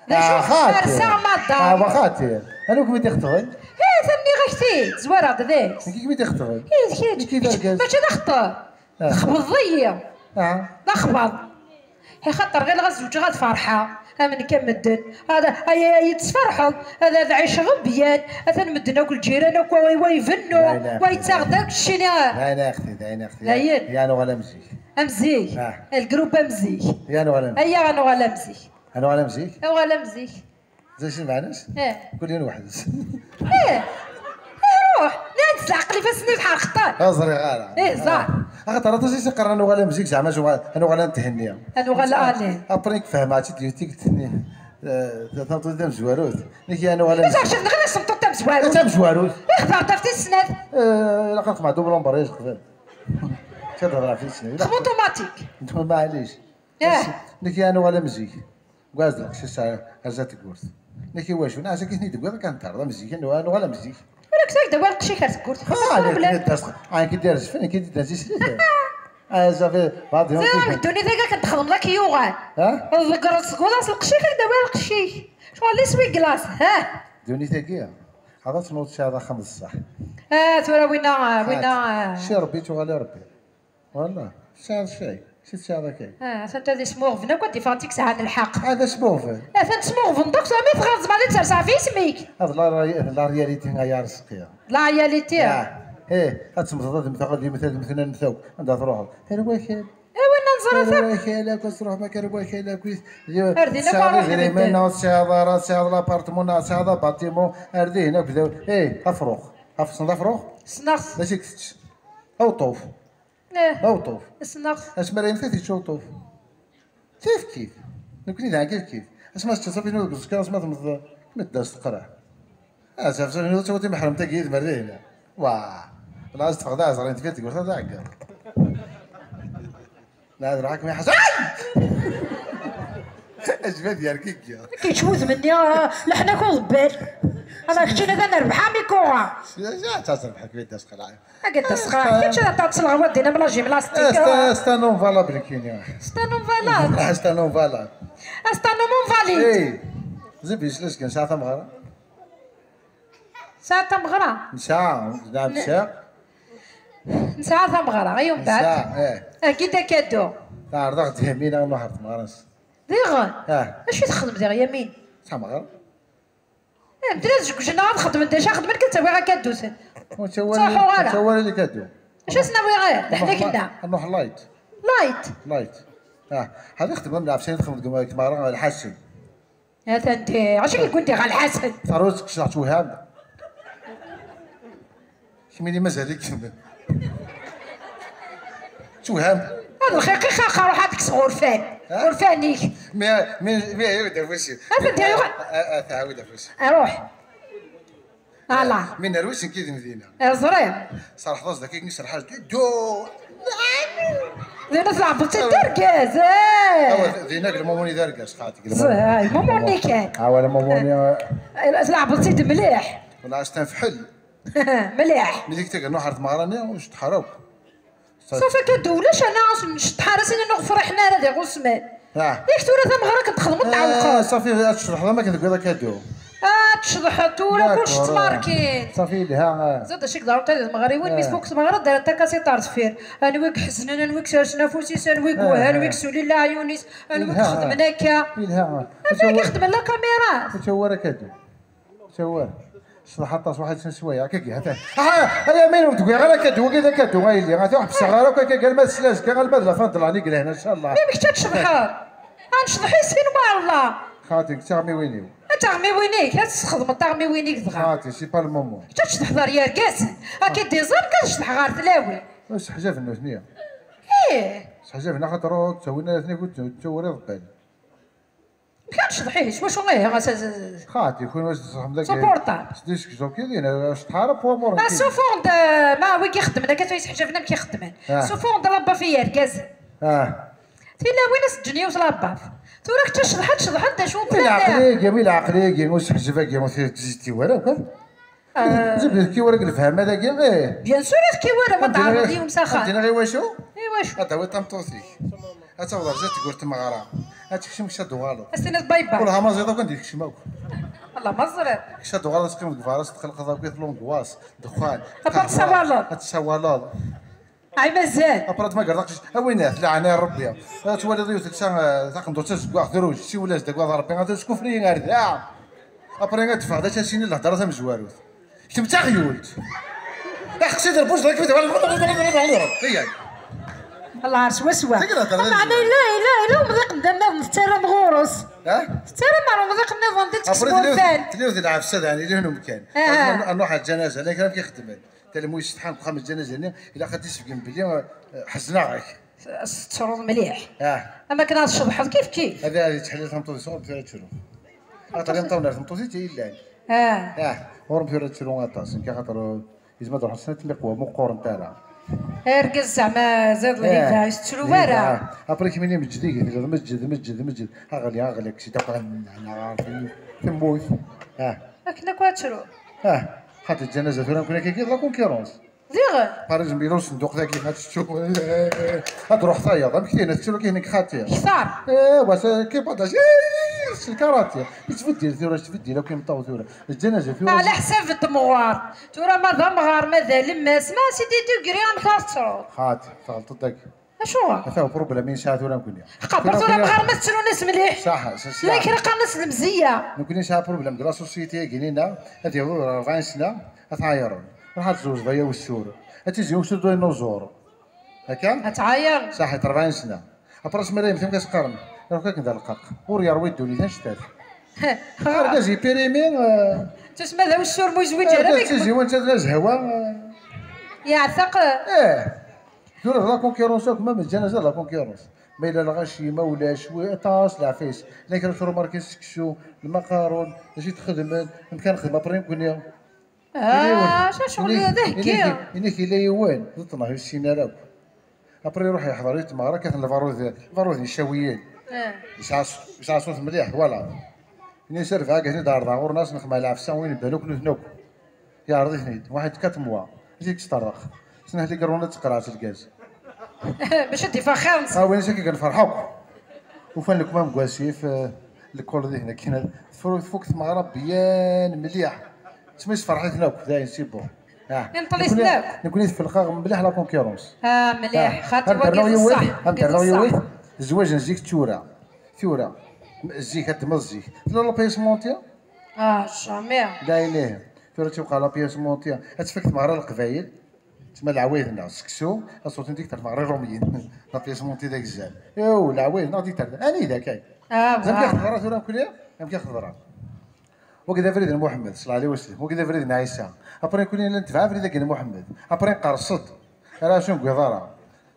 D acu? Ah, xaṭi. Ferseɣ maḍar. Ah, wa xaṭi. Anwa kem-id-ixeṭben? Eh, atan nniɣ-ak-t-id, zwareɣ-d deg-s. Nekk i kem-id-ixeṭben? Ih, d kečč. Nekk i d argaz. Mačči d axeṭṭeb. Ah. Txebḍeḍ-iyi. Ah. D axbaḍ. Axaṭer ɣileɣ ad zewǧeɣ ad ferḥeɣ. Am nekk am medden. Ad, ay, ay, ay, tesferḥeḍ. Ad, ad ɛiceɣ am byan. Atan medden akk lǧiran akk wa, wa ibennu. Wa yettaɣ-d akk ccini. Dayen a axti, dayen a axti. Dayen. Ya nuɣal am zik. Am zik. Ah. Lgrub am zik. Ya nuɣal am zik. Ay, ya nuɣal am zik. Ad nuɣal am zik? Uɣal am zik. D acu lmeɛna-s? Eh. Kul yiwen weḥd-s. Eh. Eh, ruḥ. Nnan-d s leɛqel ifassen-iw ḥerqeṭṭen. Ur ẓriɣ ara. Eh, ẓer. Ah. Axaṭer aṭas i s-iqqaren ad nuɣal am zik, zeɛma ad nuɣal, ad nuɣal ad nethenni. Ad nuɣal à l'aise. Après nekk fehmeɣ-tt-id yiwet tikkelt-nni. Eh, tameṭṭut tamezwarut. Nekk ad nuɣal am zik. Ẓer, cef, nɣil-as tameṭṭut tamezwarut. Tamezwarut. Ixḍer taf tis snat. Eh, ilaq ad xedmeɣ double embrayage qbel. Ad xedmeɣ tis snat. Xdem automatique. Maɛlic. Eh. Nekk ad nuɣal am zik. Gaz d lqecc ar zdat tewwurt. Nekk i wacu? Neɣ zagi ten-id-tewwiḍ akken terreḍ am zik, ad nuɣal am zik. Ur ak-d-awal lqecc-ik ar tewwurt. Ah, nekk d-as, ah, nekk d-irzfen, nekk d-as islit. Ah, ça fait, بعض. Ẓriɣ deg ddunit-agi akken txedmeḍ ad k-yuɣal. Ha? Tḍeggreḍ seg waḍas lqecc-ik, ad k-d-awal lqecc-ik. Ccɣel iswi glace, ha? Ddunit-agi, ad tnuḍ tesɛiḍ axxam d ṣṣeḥ. Ah, tura winna, winna, ah. Si Rebbi tuɣal i Rebbi. Wala, tesɛiḍ cay, si tesɛiḍ akay. Ah, atan ad ismuɣben akk ad d-iffɣen tik sɛan lḥeqq. Ad asmuɣben. Atan tesmuɣben, donc tura mi tɣerzeḍ ma d ters ɣef yisem-ik. Ad la, la réalité ay arezqi. La réalité. Ah, eh, ad temmteḍ ad mmteɣ, ad yemmet, ad mmten, ad mmteɣ akk. Anda truḥeḍ? Ar wakal. Awen ad nẓer. Ar wakal, akk ad truḥ ma ar wakal, akk. Ar din akk tesɛiḍ ruḥ idrimen, neɣ tesɛiḍ ara, tesɛiḍ l'appartement, neɣ tesɛiḍ abatimu, ar dihin akk d, eh, afrux. Af-, tessneḍ afrux? Ssneɣ-t. D acu i kečč? Aweṭṭuf. Eh. D aweṭṭuf. Ssneɣ-t. Asmi ara yemmet, ad yečč uweṭṭuf. Kif kif. Nekni daɣen kif kif. Asma teččeḍ safi deg uẓekka, asma temmeḍ, medda s teqreɛ. Ah, saf safi ur ttawat imeḥrem tagi yid-m ar dihna. Wah. Wala ad teffeɣ d aɛezri n tefyar deg urta d aɛeggeḍ. La ad ruḥ akken iḥas. Ay! Ajbad yerkik. Kečč wudem-nni, ah, leḥnak uḍebbal. Ama kečč d anerbeḥ, a Mikuɣa. Ya, ya, ttaẓ rbeḥ, kif i d-asqelɛen. Akka d asqelɛen. Ah. Kečč ad taɣeḍ s lɣawa dinna, am la gymnastique. Ah, c'est un, c'est un homme valable, kini. C'est un homme valable. Ah, c'est un homme valable. Ah, c'est un homme valide. Hey, zib yesla seg nesɛa tameɣra. Tesɛa tameɣra? Nesɛa, nɛam, nesɛa. Nesɛa tameɣra, i umbeɛd? Nesɛa, eh. Agi-d akadu. Teɛreḍ-aɣ-d Yamina ad nruḥ ɣer tmeɣra-nsen. Diɣen? Ah. Acu i texdem diɣ Yamin? Tameɣra. Eh, medden ad zewǧen neɣ ad xedmen d acu xedmen, kan ttawiɣ akadu-ten. Ur ttawiɣ ara. Ur ttawiɣ ara di kadu. Acu as-nawi ɣir? Leḥnak-nneɣ. Ad nruḥ light. Light? Light. Ah, hadi xedmen lɛefsin, xedmen deg tmeɣra Lḥasen. Atan di, acu i yeggun di ɣer Lḥasen? Taruẓ kecleɣ tweham. Kemmini mazal-ik. Tweham. Ad lxiq i xaqa, ruḥ ad kkseɣ urfan. Ha? Urfan-ik. Mi, mi, mi, aywa d afus-iw. Atan di, aywa. A, a, a, tɛawed afus. Ruḥ. Ala. Mi nerwi sin kid Medina. Eh, ẓriɣ. Serḥeḍ-as daki, serḥeḍ-as. Ddu. Dina tleɛbeḍ-tt-id d argaz, eh. Awa, dina deg lmumuni d argaz, xaṭi, deg lmumuni. Ay, lmumuni kan. Awa, lmumuni, eh. Eh, tleɛbeḍ-tt-id mliḥ. Wala as-tenfeḥel. Mliḥ. Mi dik tagi nruḥ ɣer tmeɣra-nni, ur ceṭṭḥeɣ ara akk. Safi akka d ulac, ana nceṭṭḥ ara sin ur ɣ-friḥen ara di ɣusman. Ah. Yak tura tameɣra akken txedmeḍ, eh, tɛewqeḍ. Safi, ad tecḍeḥeḍ am akken tewwiḍ akadu. Ad tecḍeḥeḍ tura, kullec d tmarkin. Safi, yelha, ah. Zad acu i yeḍran tura di tmeɣriwin, mi tfuk tmeɣra, ddaren-d akka si ṭertfir. Anwi i iḥeznen, anwi i isersen afus-is, anwi i iwehhan, anwi i isuli leɛyun-is, anwi i ixedmen akka. Yelha, ah. Anwi i ixedmen la caméra? Ur ttawi ara akadu. Ur ttawi ara. Tecḍeḥ aṭas, waḥed sin swayeɛ, akka, hatan. Ah, ay Amin, ur d-wwiɣ ara akadu, wagi d akadu, a yelli. Ata ur ḥebbseɣ ara akk akka, alma d slas kan, alma d la fin de l'année i yelhan, inchallah. Amek ad tecḍeḥeḍ? Ad necḍeḥ i sin, wallah. Xaṭi, d tiɣmiwin-iw. A tiɣmiwin-ik, ad tesxedmeḍ tiɣmiwin-ik dɣa. Xaṭi, c'est pas le moment. Kečč ad tecḍeḥeḍ ɣer yergazen. Akka i d-iẓer, akka ad tecḍeḥ ɣer tlawin. Seḥjaben nutni. Ih. Seḥjaben axaṭer ur ttawin ara tnigud, ttawin iḍebbal. Amek ara tecḍeḥ ihi? S wacu ihi? Xaṭi, kun wacu tṣeḥḥem dagi. S uportable. S disk zoki din, ceṭṭḥ ara pour amur. Ah, ssufuɣ-d, ma wigi xeddmen akka, tura iseḥjaben amek i xeddmen. Ah. Ssufuɣ-d labaf i yergazen. Ah. Tilawin as-ǧǧen yiwet labaf. Tura kečč ad tecḍeḥ, ad tecḍeḥ, d acu n... Leɛqel-agi, mi leɛqel-agi, ur seḥjeb-agi, ur t-id-tewwi ara akk. Ah. Zibd tkiwar deg lefhama dagi, eh. Bien sûr, tkiwar, ma tɛerḍeḍ yiwen s axxam. Ad d-iniɣ i wacu? I wacu? Ad d-tawiḍ tameṭṭut-ik. Ad tawḍeḍ ar zdat tgurt tmeɣra. Ad tekcem ksa d-uɣaleḍ. Ad s-tiniḍ bye bye. Ur ha maẓiḍ akk, ad d-yekcem akk. Allah, ma ẓriɣ. Ksa d-uɣaleḍ, ad teqqimeḍ deg berra, ad teqlqeḍ akk i tlungwas, ddexxan. Après ad tsawaleḍ. Ad tsawaleḍ. Ay, mazal. Après ad tmagreḍ aqcic. A winat, leɛna Rebbi. Ad twaliḍ yiwet teksa, eh, taqendurt tazeggaɣt, truj, siwel-as-d, agad Rebbi, ad teskufri ar da. Après ad teffeɣ d acu ad s-yini lhedra tamezwarut. Kemm d taɣyult. Aqsi d lbuj d rekbet. Iyya. Allah, ar swaswa. Tagi lhedra tamezwarut. Meɛna yella, yella, yella umḍiq n dannaḍ tettarram ɣur-s. Ha? Tettarram ar umḍiq nniḍen di tekcem urfan. Après tliw, tliw di lɛefsa d ɛni lihnu mkan. Ah. Ad nruḥ ar lǧanaza, la kra i xeddmen. Talmu yessetḥan deg uxxam n lǧanaza-nni, ilaq ad d-isbeggen belli, eh, ḥezneɣ-ak. Tettruḍ mliḥ. Ah. Am akken ad tceḍḥeḍ kif kif. Ad, ad yettḥellil tameṭṭut-is, ur tura ttru. Axaṭer imeṭṭawen ar tmeṭṭut i tt-yellan. Ah. Ah, ur tura ttru aṭas, nekk axaṭer, eh, yezmer ad ruḥen snat n liqwa, ma qqurent ara. Argaz zeɛma ziḍ, eh, ur yettru ara. Après kemmini meǧǧed ihi, tella meǧǧed, meǧǧed, meǧǧed. Aɣli, aɣli, aksi taqan, temmut. Ah. Akken akk ad tru. Ah, xaṭi lǧanaza tura, nekkni akka, la concurrence. Diɣen. Par exemple, yella usenduq dagi, ad tettu, ad truḥ tayeḍ. Amek tihna, tettu kihna xaṭi. Kter. Eh, wa, c'est, qui partage. Eh, c'est le karaté. Yettbeddil tura, yettbeddil akk imeṭṭaw tura. Lǧanaza tura. Ɛla ḥsab n temɣer. Tura ma d amɣar, ma d alemmas, ma c'est des degrés, amek ara tettruḍ? Xaṭi, tɣelṭeḍ dagi. Acuɣer? Ata uproblem i nesɛa tura nekkni. Aqaber tura amɣar ma tettrun-as mliḥ. Saḥ, saḥ, saḥ. Llan kra qqaren-as lemzeyya. Nekkni nesɛa problem deg la société-agi-nni, ad yaweḍ ɣer rebɛin sna, ad t-ɛayren. Ruḥ ad tzewǧeḍ ay awessur. Ad tizi awessur d unuẓur. Akka? Ad tɛayer. Saḥit, rebɛin sna. Après asmi ara yemmet, amek as-qqaren? Iruḥ akken d aleqqaq. Ur yerwi ddunit anect-at. Argaz yepirimi, eh, tusma d awessur mu yezwiǧ ara. Argaz tiziwant ad nazhawa, eh. Yeɛteq. Eh. Tura d la concurrence akk, ma meǧǧan-as d la concurrence. Ma yella lɣaci, ma ulac, wi-, aṭas leɛfayes. La kra trumarki seksu, lmaqarun, d acu i txedmen, amek ara nexdem après nekkni? Ah, acu ccɣel d aheggi. Inek yella yiwen, d ṭṭneḥ ur yessin ara akk. Après iruḥ yeḥḍer i tmeɣra, kkaten lbarud, lbarud n icawiyen. Ah. Yesɛa s-, yesɛa ṣṣut mliḥ, voilà. Ini-as rbeɛ, akken i d-ɛerḍeɣ ɣur-neɣ, nexmeɛ lɛefsa, win bdan akk nutni akk. Yeɛreḍ-iten-id, waḥed quatre mois, i t-id-sṭerrex. Snat ligruna d tqerɛet lgaz. Bac ad d-iffeɣ xir-nsen. Ah, win akka kan ferḥ akk. Ufan lekmam deg wasif, eh, lekol di hna kina. Tfru-, tfuk tmeɣra byan mliḥ. Tma yessefreḥ-iten akk, dayen, c'est bon. Ah. Inṭel-iten akk. Nekkni tfelqeɣ mliḥ la concurrence. Ah, mliḥ. Ah. Xaṭi, wagi d ṣṣeḥ. Am ternuɣ yiwet, zzwaǧ n zik d tura. Tura. Zik, ad d-temmeḍ zik. Tella la pièce montée? Ah, jamais. Dayen, ihi. Tura tibqa la pièce montée. Ad tfak tmeɣra n Leqbayel. Tma leɛwayed-nneɣ, seksu, aṣuti n dikter tmeɣra Iṛumyen. La pièce montée d agzam. Ew, leɛwayed-nneɣ dikter. Anida kan? Ah, amek i ɣ-teḍra tura mkul iḍ? Amek i ɣ-teḍra? Wagi d abrid n Muḥemmed, ṣalla ɛli waslem. Wagi d abrid n Ɛisa. Après, kul nella netbeɛ abrid-agi n Muḥemmed. Après, nqerṣ-d. Ara acu ur newwiḍ ara.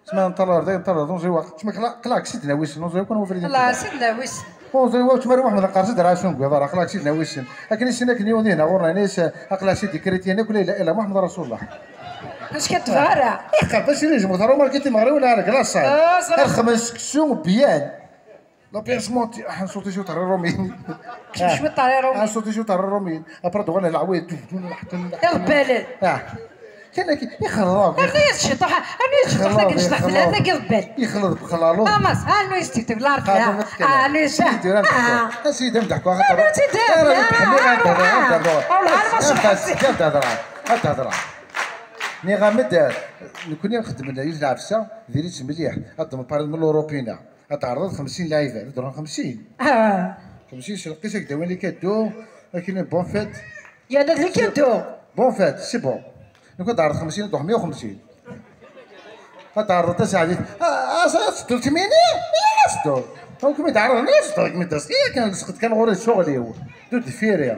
Tma nṭerr ar dayen, nṭerr ar d unẓiwa. Tma qla-, qlaq si d-nawi sin unẓiwa kan wabrid n Allah, si d-nawi sin. Unẓiwa, tma Muḥemmed nqerṣ-d ara acu ur newwiḍ ara. Qlaq si d-nawi sin. Akken i sin akken yiwen dihna ɣur-neɣ, ini-as, aqla si d-ikrityen akk la ilaha illa Muḥemmed Rasulullah. Acu ka tebɣa ara? Iqqar, bac ini jmut ara umarkiti meɣriwen ar glaṣan. Ah, ẓriɣ. Ar xemmen seksu byan. La pièce montée, ah, nṣuti cwiṭ ar Iṛumyen. Cwiṭ ar Iṛumyen. Ah, nṣuti cwiṭ ar Iṛumyen. Après, d-uɣalen leɛwayed, duf, dun, leḥten, leḥten. Iḍebbalen. Ah. Kan akka, ixleḍ akk. Rnu-yas ciṭuḥ, rnu-yas ciṭuḥ, ixleḍ, tagi necḍeḥ ixleḍ. Tella, tagi iḍebbal. Ixleḍ bxalaluḍ. Ah, mas, ah, rnu-yas tikti, la rfeɛ. Ah, rnu-yas. Sidi, rnu-yas. Ah. A sidi, am deḥku, axaṭer. Rnu-tt-id, ara ah, rebḥen, ah, ah, ah, ah, ah. Ad d-hedreɣ. Ad d-hedreɣ. Nniɣ-am-d, nekkni xedmen yiwet n lɛefsa, diri-tt mliḥ, ad d-temparel mel Uṛupina. Ad tɛerḍeḍ xemsin lɛibad, ad d-ruḥen xemsin. Ah. Xemsin s lqis, ad k-d-awin les cadeaux, ad k-inin bonne fête. Yerna d les cadeaux. Bonne fête, c'est bon. Nekk ad d-ɛerḍeɣ xemsin, ad d-ruḥ meyya u xemsin. Ad tɛerḍeḍ tasaɛdit. Ah, ah, ad tedduḍ kemmini? Ih, ad tedduḍ. Awi kem-id ɛerḍen, ad tedduḍ, kem-id-as. Ih, kan lseqt kan ɣur-i d ccɣel-iw. D udeffiri.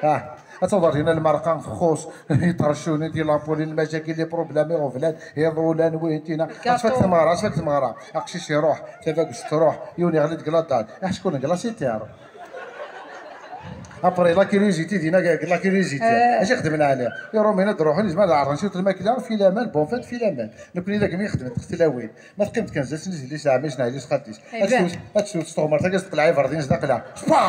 Ah, ad tawḍeḍ dinna lmerqa txuṣ, iṭercunen, tilampulin, lmacakil, les problèmes, iɣeblan, iḍulan, wihin, tina. Ad tfak tmeɣra, ad tfak tmeɣra. Aqcic iruḥ, tabagust truḥ, yiwen yeɣli deg laḍal. Aḥeckul n glacitir. Après, la curiosité, dinna, la curiosité. Eh. Acu xedmen ɛni? Iṛumyen ad d-ruḥen, yezmer ad ɛerḍen cwiṭ lmakla, fi laman, bonne fête, fi laman. Nekkni dagi mi xedmen tqetlawin. Ma teqqimeḍ kan zdat-s, yelli-s, ɛemmi-s, neɣ yelli-s, xalti-s. Ad tewt, ad tewt s tɣemmar, tagi ad teqleɛ iberḍinen s daqla. Spa!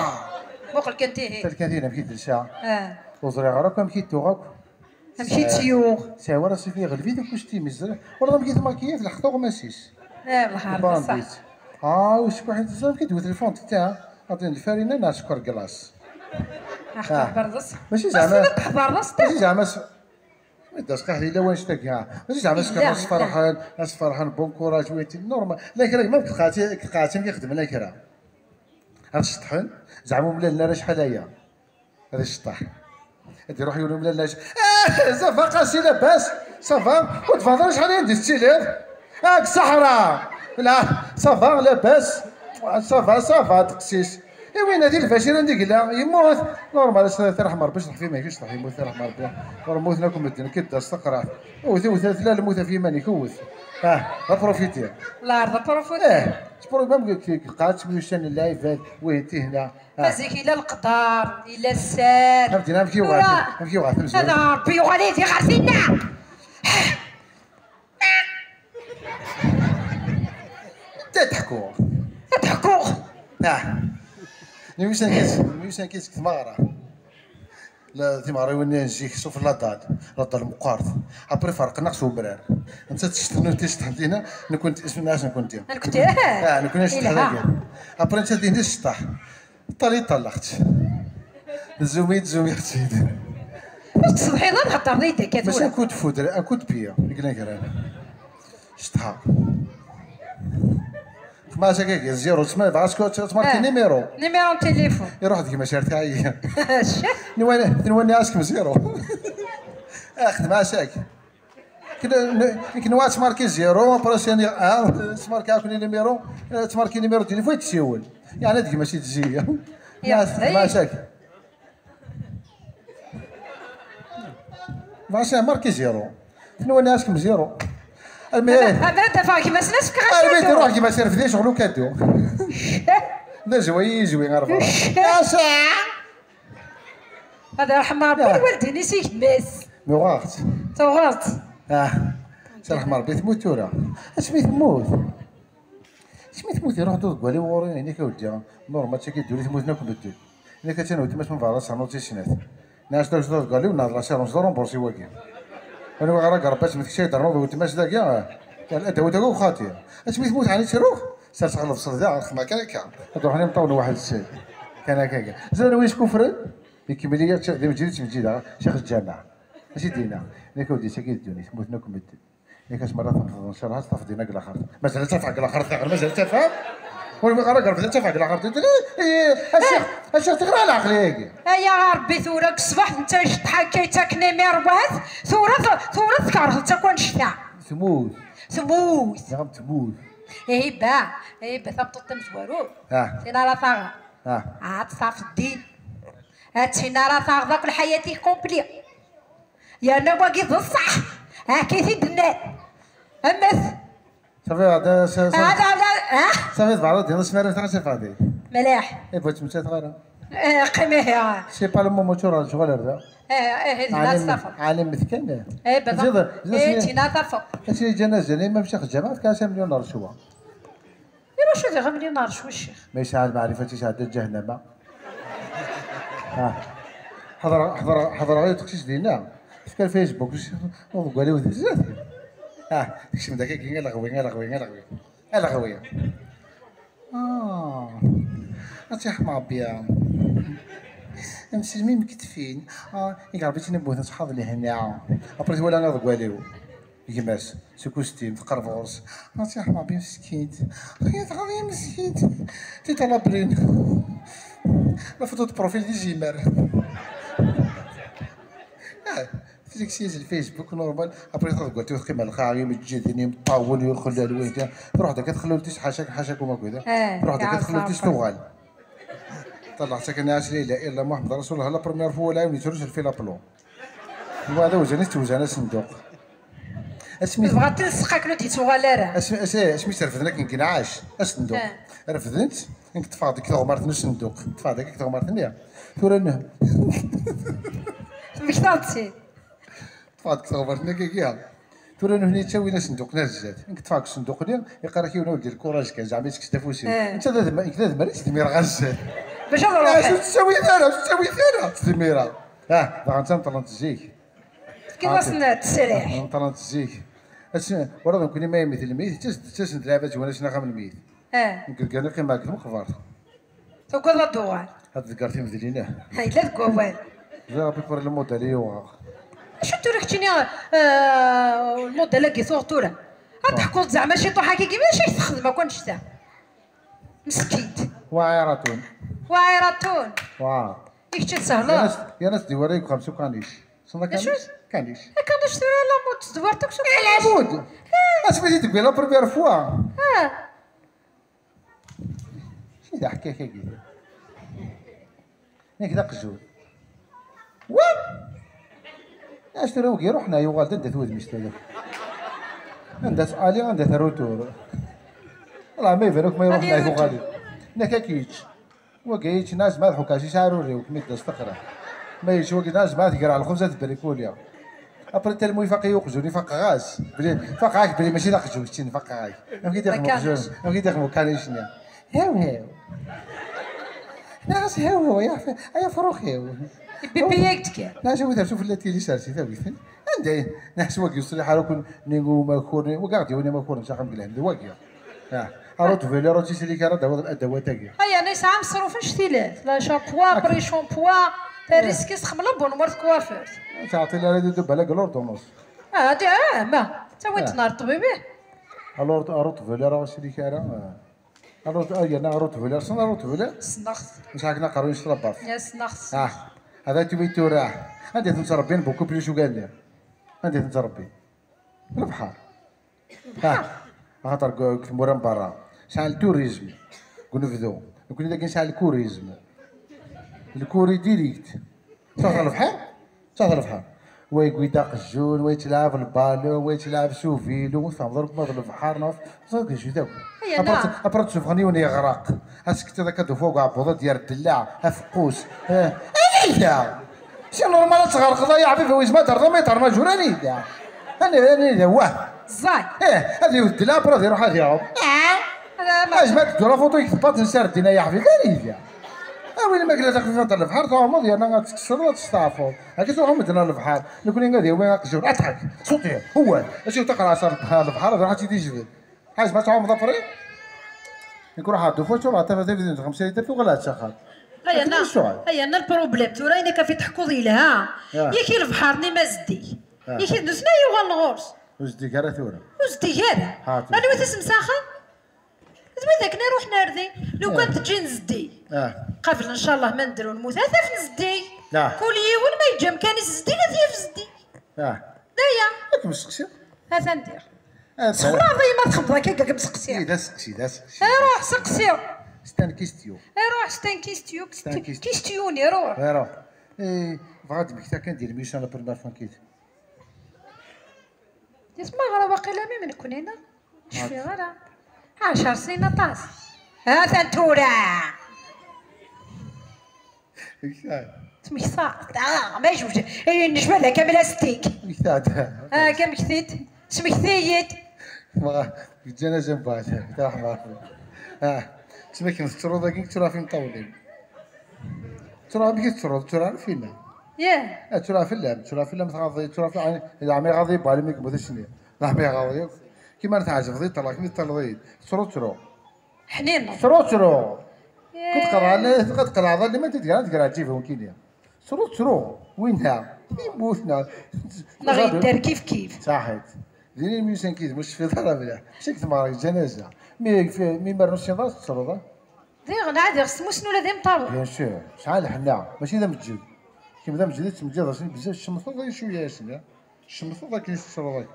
Muqel kan tihin. Tal kan tihin, amek i telsa? Ah. Ur ẓriɣ ara akk amek i tuɣ akk. Amek i tt-yuɣ? Sɛiɣ ara s-ifi iɣleb-it akk ucettim-is. Ẓriɣ, ur amek i tmakiya, telḥeq tuɣmas-is. Ah, lḥerma, ṣṣeḥ. Bandit. Ah, ucekkuḥ i teẓra, amek i d-wet lfond, ta? Aṭin lfarina neɣ sskeṛ glace? Axeṭer berḍes. Mačči zeɛma, mačči zeɛma s-, Mi d-as qeḥ di lawan cctagi, ha. Mačči zeɛma s-, illa, illa. Asferḥen, asferḥen, bon courage, win tin, normal. La kra, ma tqaɛet, tqaɛet, amek i xedmen la kra? Ad ceṭṭḥen, zeɛma ur mlalen ara acḥal aya. Ad iceṭṭeḥ. Ad iruḥ yiwen umlal, ah, ça va, qasi, labas? Ça va? Ur tebɣiḍ ara acḥal aya anda tettiliḍ? Ah, deg ṣṣeḥra. La, ça va, labas? Ça va, ça va, teqsis. I winna di lbacir anda i yella, yemmut. Normal, s-, tirḥem Rebbi, cḍeḥ f iman-ik, cḍeḥ yemmut, tirḥem Rebbi. Ur mmuten akk medden, kid-as taqraɛt. Wwet, wwet, tella lmut ɣef yiman-ik, wwet. Ah, d aprofiti. La, d aprofiti. Eh, tprobam deg, deg lqaɛa ttemyussanen lɛibad, wihin tihna. Ah. Zik yella leqder, yella sser. Am dinna, amek yuɣal, tura, amek yuɣal temzurt? Hada Rebbi yuɣal-it ɣer tinna. Ad teḥkuɣ. Ad teḥkuɣ. Ah. Myussan kan, myussan kan seg tmeɣra. La, timeɣriwin-nni n zik, suf laḍal, laḍal meqqert. Après ferqen-aɣ s umrar. Nettat tecṭeḥ, nutni tecṭeḥ dinna, nekkenti, isem-nneɣ nekkenti. Nekkenti, ah. Ah, nekkni necṭeḥ dagi. Après nettat din tecṭeḥ. Ṭali ṭṭalaɣ-tt. Tzumi, tzumiɣ-tt-id. Ur tettsetḥiḍ ara theddreḍ-iyi-d akka tura. Mačči un coup de foudre, un coup de pied i yellan gar-aneɣ. Ceṭṭḥeɣ. Xmas akka, zéro, tesma-, dɣa sku-, tmarki, eh, numéro. Numéro n téléphone. Iruḥ d gma-s ar tɛeyyen. Tenwa-, tenwa-nni ɛaskem zéro. Ah, xdem ɛasak. Kna-, n-, kenwa ad tmarki zéro, après sani, ah, tmarki akk numéro, eh, tmarki numéro de téléphone, tessiwel. Yeɛni ad gma-s i tezzi. Ya, xdem ɛasak. Bɣas marki zéro. Tenwa-nni ɛaskem zéro. Almi, hada, hada tafeɣ gma-s la sefkeɣ. Almi tṛuḥ gma-s irfed-iyi ccɣel ukadu. D azway i yizwi ɣer berra. Asa. Ad irḥem Rebbi, ah, lwaldin-is i gma-s. Nuɣeɣ-tt. Tuɣeḍ-tt. Ah. Serḥem Rebbi, temmut tura. Asmi temmut. Asmi temmut, iruḥ-d uḍeggal-iw ɣur-i, ini-k a weddi, normal, tagi ddunit mmuten akk medden. Ini-k attan weltma-s mbeɛd ad ternuḍ tis snat. Nniɣ-as d uḍeggal-iw, neɣ d l'assurance de rembourser wagi. Anwa ara irebba-tt, ma teksa i d-ternuḍ weltma-s dagi, ad d-tawiḍ akk xaṭi. Asmi temmut, ɛni ttruɣ? Serseɣ lebṣel da, xedmeɣ kan akka. Ad ruḥen imeṭṭawen n waḥed ssid. Kan akka, akka. Ẓran wi yeskufren? Ikemmel-iyi d imǧid i ttmeǧǧideɣ, Ccix Lǧameɛ. Acu d-yenna? Nekk ur d-isagi d ddunit, mmuten akk medden. Nekk ass merra tafeḍ ncallah ad tafeḍ dinna deg laxert. Mazal ad tafeɣ deg laxert daɣen, mazal ad tafeɣ. Ur bɣiɣ ara gerfed ad tafeɣ deg laxert. Eh, eh, a Ccix, a Ccix, teɣra leɛqel-agi. Ay a Ṛebbi, tura deg ṣṣbeḥ netta iceṭṭeḥ akka, yettaken imir wahat, tura t-, tura tkerheḍ-tt akk annect-a. Tmut. Tmut. Neɣ tmut. Ihi ba, ihi ba tameṭṭut tamezwarut. Ah. Tin ara taɣeḍ. Ah. Ad tafeḍ din. Ad tin ara taɣeḍ akk lḥayat-ik complet. Yerna wagi d ṣṣeḥ. Akka i t-id-nnan. Amet. Safi, hada, sa-, sa-, Hada, hada, ha? Safi, tebɛeḍ ad d-tiniḍ asmi ara taɣ Safi, hadi. Mliḥ. Eh, bɣiɣ ttmettateɣ ara. Eh, qqim ihi. C'est pas le moment, tura, lecɣal ar da. Eh, eh, eh, la Ɛlim, tafeḍ. Ɛlim metkan, eh. Eh, baba. Ziḍ, ziḍ, Eh, ziḍ. Tina tafeḍ. Acu yeǧǧan azal, imam Ccix Ǧameɛ, tefka-as amelyun n rrecwa. Iwacu diɣ amelyun n rrecwa, ccix? Ma yesɛa lmeɛrifa, ad tt-yesɛedda ǧahennama. Ah. Ḥeḍreɣ, ḥeḍreɣ, ḥeḍreɣ yiwet teqcict dinna. Tefka Facebook, ur deg wali ur d-zdat. Ah, tekcem-d akkagi, a leɣwi, a leɣwi, a leɣwi. A leɣwi. Ah. Ad tt-yeḥma Rebbi. Mselmi mketfin. Ah, i Rebbi ttnabut, asḥab lehna. Après twala aḍeggal-iw. Gma-s, s ukustim, teqreb ɣur-s. Ati ḥmabi meskint. Xiyat ɣer ya meskint. Ti talablin. La photo de profil d izimer. Ah, fizik si yaz Facebook normal. Après tadeggat teqqim lqaɛ, imejjiden, imeṭṭawen, yuxellal, wihda. Truḥ deg txellult-is, ḥaca, ḥaca kuma kuda. Eh, Truḥ deg txellult-is tuɣal. Ṭalleɣ-tt akken ɛas la ilaha illa Muḥemmed Rasulullah, la première fois wala yiwen yettrus lfil aplu. Wa d awezan i s-tewzan asenduq. Asmi Tebɣa tilseq akken ur d-yettuɣal ara. Asmi, asmi, asmi s-refden akken gneɛac, asenduq. Eh. Refden-tt, nekk ṭṭfeɣ-d deg teɣmert n usenduq. Ṭṭfeɣ-d akka deg teɣmert-nni. Tura neh-, Temmektaḍ-tt-id. Ṭṭfeɣ-d deg teɣmert-nni akka. Tura nutni ttawin asenduq-nni ar zdat. Nekk ṭṭfeɣ deg usenduq-nni, iqqar-ak yiwen ur d-lkuraj kan, zeɛma yekkes-d afus-iw. Eh. Netta d adma-, nekk d admar, ttdemmireɣ ar zdat. Bac ad Ah, ruḥen. Ur ttawit ara, ur ttawit ara, ttdemmireɣ. Ah, daɣen ttameṭṭlent zik. Tefkiḍ-asen ttesriḥ. Ttameṭṭlent zik. Ass-, ur d nekkni ma yemmet lmeyt, ttas-, ttasen-d lɛibad ttwanasen axxam n lmeyt. Eh. Nekk deg-, nekk qqimeɣ deg tmeqbert. Tugadeḍ ad d-tuɣal. Ad tḍegger timedlin, ah. Ha, yella deg wawal. Ẓriɣ à peu près le modèle i yuɣeɣ. Acu tura keččini, eh, le modèle-agi tuɣ tura? Ad teḥkuḍ zeɛma ciṭuḥ-agi, mačči i texdem akk annect-a. Meskint. Waɛiratun. Waɛiratun. Wa. I kečč ad tsehleḍ. Yerna s-, yerna s-d-iwara deg uxxam s ukanic. Tessneḍ akanic? Acu? Kanic. Akanic tura la mode tedwar-t akk s ukanic. Eh, la mode. Eh. Asmi t-id-tewwi la première fois. Ah. Acu d aḥkak-agi? Nekk d aqjun. Wa! Acu tura wigi iruḥen, yuɣal-d anda-t wudem-is tura? Anda-t ali, anda-t retour? Wala ma iban akk ma iruḥen, yuɣal-d. Nekk ad k-yečč. Wagi yečč, nezmer ad ḥukkeɣ, yesɛa aruri-w, kem-id-d-as texra. Ma yečč wagi, nezmer ad greɣ lxubz ad brikuli. Après, tellement ifaq-iyi uqjun, ifaq-as. Bli-, faqeɣ-ak belli mačči d aqjun, keččini, faqeɣ-ak. Amek i d-ixdem uqjun? Amek i d-ixdem ukanic-nni? Hew, hew. Nniɣ-as hew, hew, ay af-, ay afrux-iw. Ibibi-yak-d kan. Nniɣ-as a wi tersu fell-ak tili sersi tawit. Anda i-, nniɣ-as wagi ur yeṣliḥ ara akk nnig umakur, wagi a ɣ-d-yawin imakuren s axxam deg lehna, d wagi. Ah, aruṭbel, aruṭ islik ara d-tawiḍ adawat-agi. Ay, yerna yesɛa ameṣruf annect-ilat. La shampoing, après shampoing, tariskist, xemla bon, war tkwafert. Ur teɛṭil ara di dubala deg l'ordonnance. Ah, di, ah, ma, ttawin-ten Ah. ɣer ṭṭbib, ih. Aruṭ-, aruṭbel, ara islik ara, ah. Aruṭ-, ah, yerna aruṭbel, tessneḍ aruṭbel? Ssneɣ-t. Nesɛa akken aqerruy-nnes s labaṭ. Ya, ssneɣ-t. Ah, hada twi tura. Anda i ten-ttrebbin beaucoup plus ugar-nni? Anda i ten-ttrebbin? Lebḥer. Ah, axaṭer deg, deg tmura n berra sɛan lturizm deg unebdu. Nekni dagi nesɛa lkurizm. Lkuri direct. Taɣ lebḥer? Taɣ lebḥer. Wa yewwi-d aqjun, wa yettlaɛab lbalun, wa yettlaɛab s uvilu, tfehmeḍ ur kma d lebḥer, neɣ ẓer d acu-t akk. Ay, Après, neɣ. Après tessufɣen yiwen yeɣreq. Ad s-tektiḍ akka d ufwag uɛebbuḍ ad d-yerr ddellaɛ, afeqqus. Eh, anida? C'est normal ad tɣerqeḍ ay aḥbib, a wi zma terḍa ma yeṭṭerna jur anida? Anida, anida, wah. Ẓẓay. Eh, ad iwet ddellaɛ, après ad iruḥ ad iɛum. Ah. Ala, ma- Azma ad teddu la photo yektebaṭ n Sardin ay aḥbib, anida? A win ma yella taxfifant n lebḥer, tɛumeḍ yerna ad tkesseḍ, ad testeɛfuḍ. Akka tuɣ medden ɣer lebḥer. Nekni ad yawi aqjun, aṭak, ṣuṭi, hwal. Acu taqerɛet ɣer lebḥer, lebḥer, ad iruḥ ad tt-id-ijbed. Ḥaz ma tɛumeḍ après? Nekk ruḥeɣ-d ufus, ur ɣ-tafat abrid n xemsa litr, tuɣal-d s axxam. Ay, yerna, ay, yerna lproblem, tura ayen akka fi teḥkuḍ yelha. Ah. Yak i lebḥer-nni ma zeddig. Ah. Yak d nutni ay yuɣalen ɣur-s. Ur zeddig ara tura. Ur zeddig ara. Ha, tura. Anwa i t-isemsaxen? D wid akken iruḥen ar din. Lukan, ah, teǧǧin zeddig. Ah. Qabel, ncallah, ma nedder ur nmut, ad t-afen zeddig. Ah. Kul yiwen ma yeǧǧa amkan-is zeddig, ad t-yaf zeddig. Ah. D aya. Ad kem-steqsiɣ. Atan diɣ. Ah, tessexlaɛeḍ-iyi ma txedmeḍ akka, ad kem-steqsiɣ. Eh, d aseqsi, d aseqsi. Ruḥ seqsi. C'est une question. Ruḥ, c'est une question. C'est une question. Question, ruḥ. Ruḥ. Eh, bɣiɣ ad d-mmektiɣ kan di lmisa la première fois kid. Yesma ɣra waqila mi nekkni, neɣ? Ur cfiɣ ara. Ɛecr snin aṭas. Atan tura. Ttmektaɣ. Ah, ma jewj. Ay, necba da kamel astik. Ttmektaɣ. Ah, kamektit. Smekti-yi-d. Ma, ǧǧan-as ambaɛd. Taḥmar. Ah, ttmakken tettruḍ dagi, tettruḍ ɣef imeṭṭawen-im. Tura amek i tettruḍ? Tura ɣer finna. Yah. Eh, tura fell-am, tura fell-am tɣaḍ, tura fell-am, leɛmi ɣaḍ i bali mi yemmut acni. Leɛmi ɣaḍ yakk. Kima ara tɛejbeḍ i ṭṭlaq, mi teṭṭleḍ-iyi-d. Tettru, ttru. Ḥnin. Tettru, ttru. Yah. Kut qerɛan, kut qerɛan, alli ma t-id-gran, tger ɛǧib, win kini. Tettru, ttru. Winna. Yemmut, neɣ. Neɣ yedder kif kif. Saḥit. Din i myussan kid, mu tecfiḍ ara mliḥ. Mačči deg tmeɣra, deg ǧanaza. Mi, mi mer ur tessineḍ ara tettruḍ, eh? Diɣ, nɛad iɣ s tmusni ula d imeṭṭawen. Bien sûr, sɛan lḥenna, mačči d ameǧǧed. Kemm d ameǧǧed i tettmeǧǧiḍ asen bezzaf, tcemteḍ i cwiya asen, eh? Tcemteḍ akken i tettruḍ akk.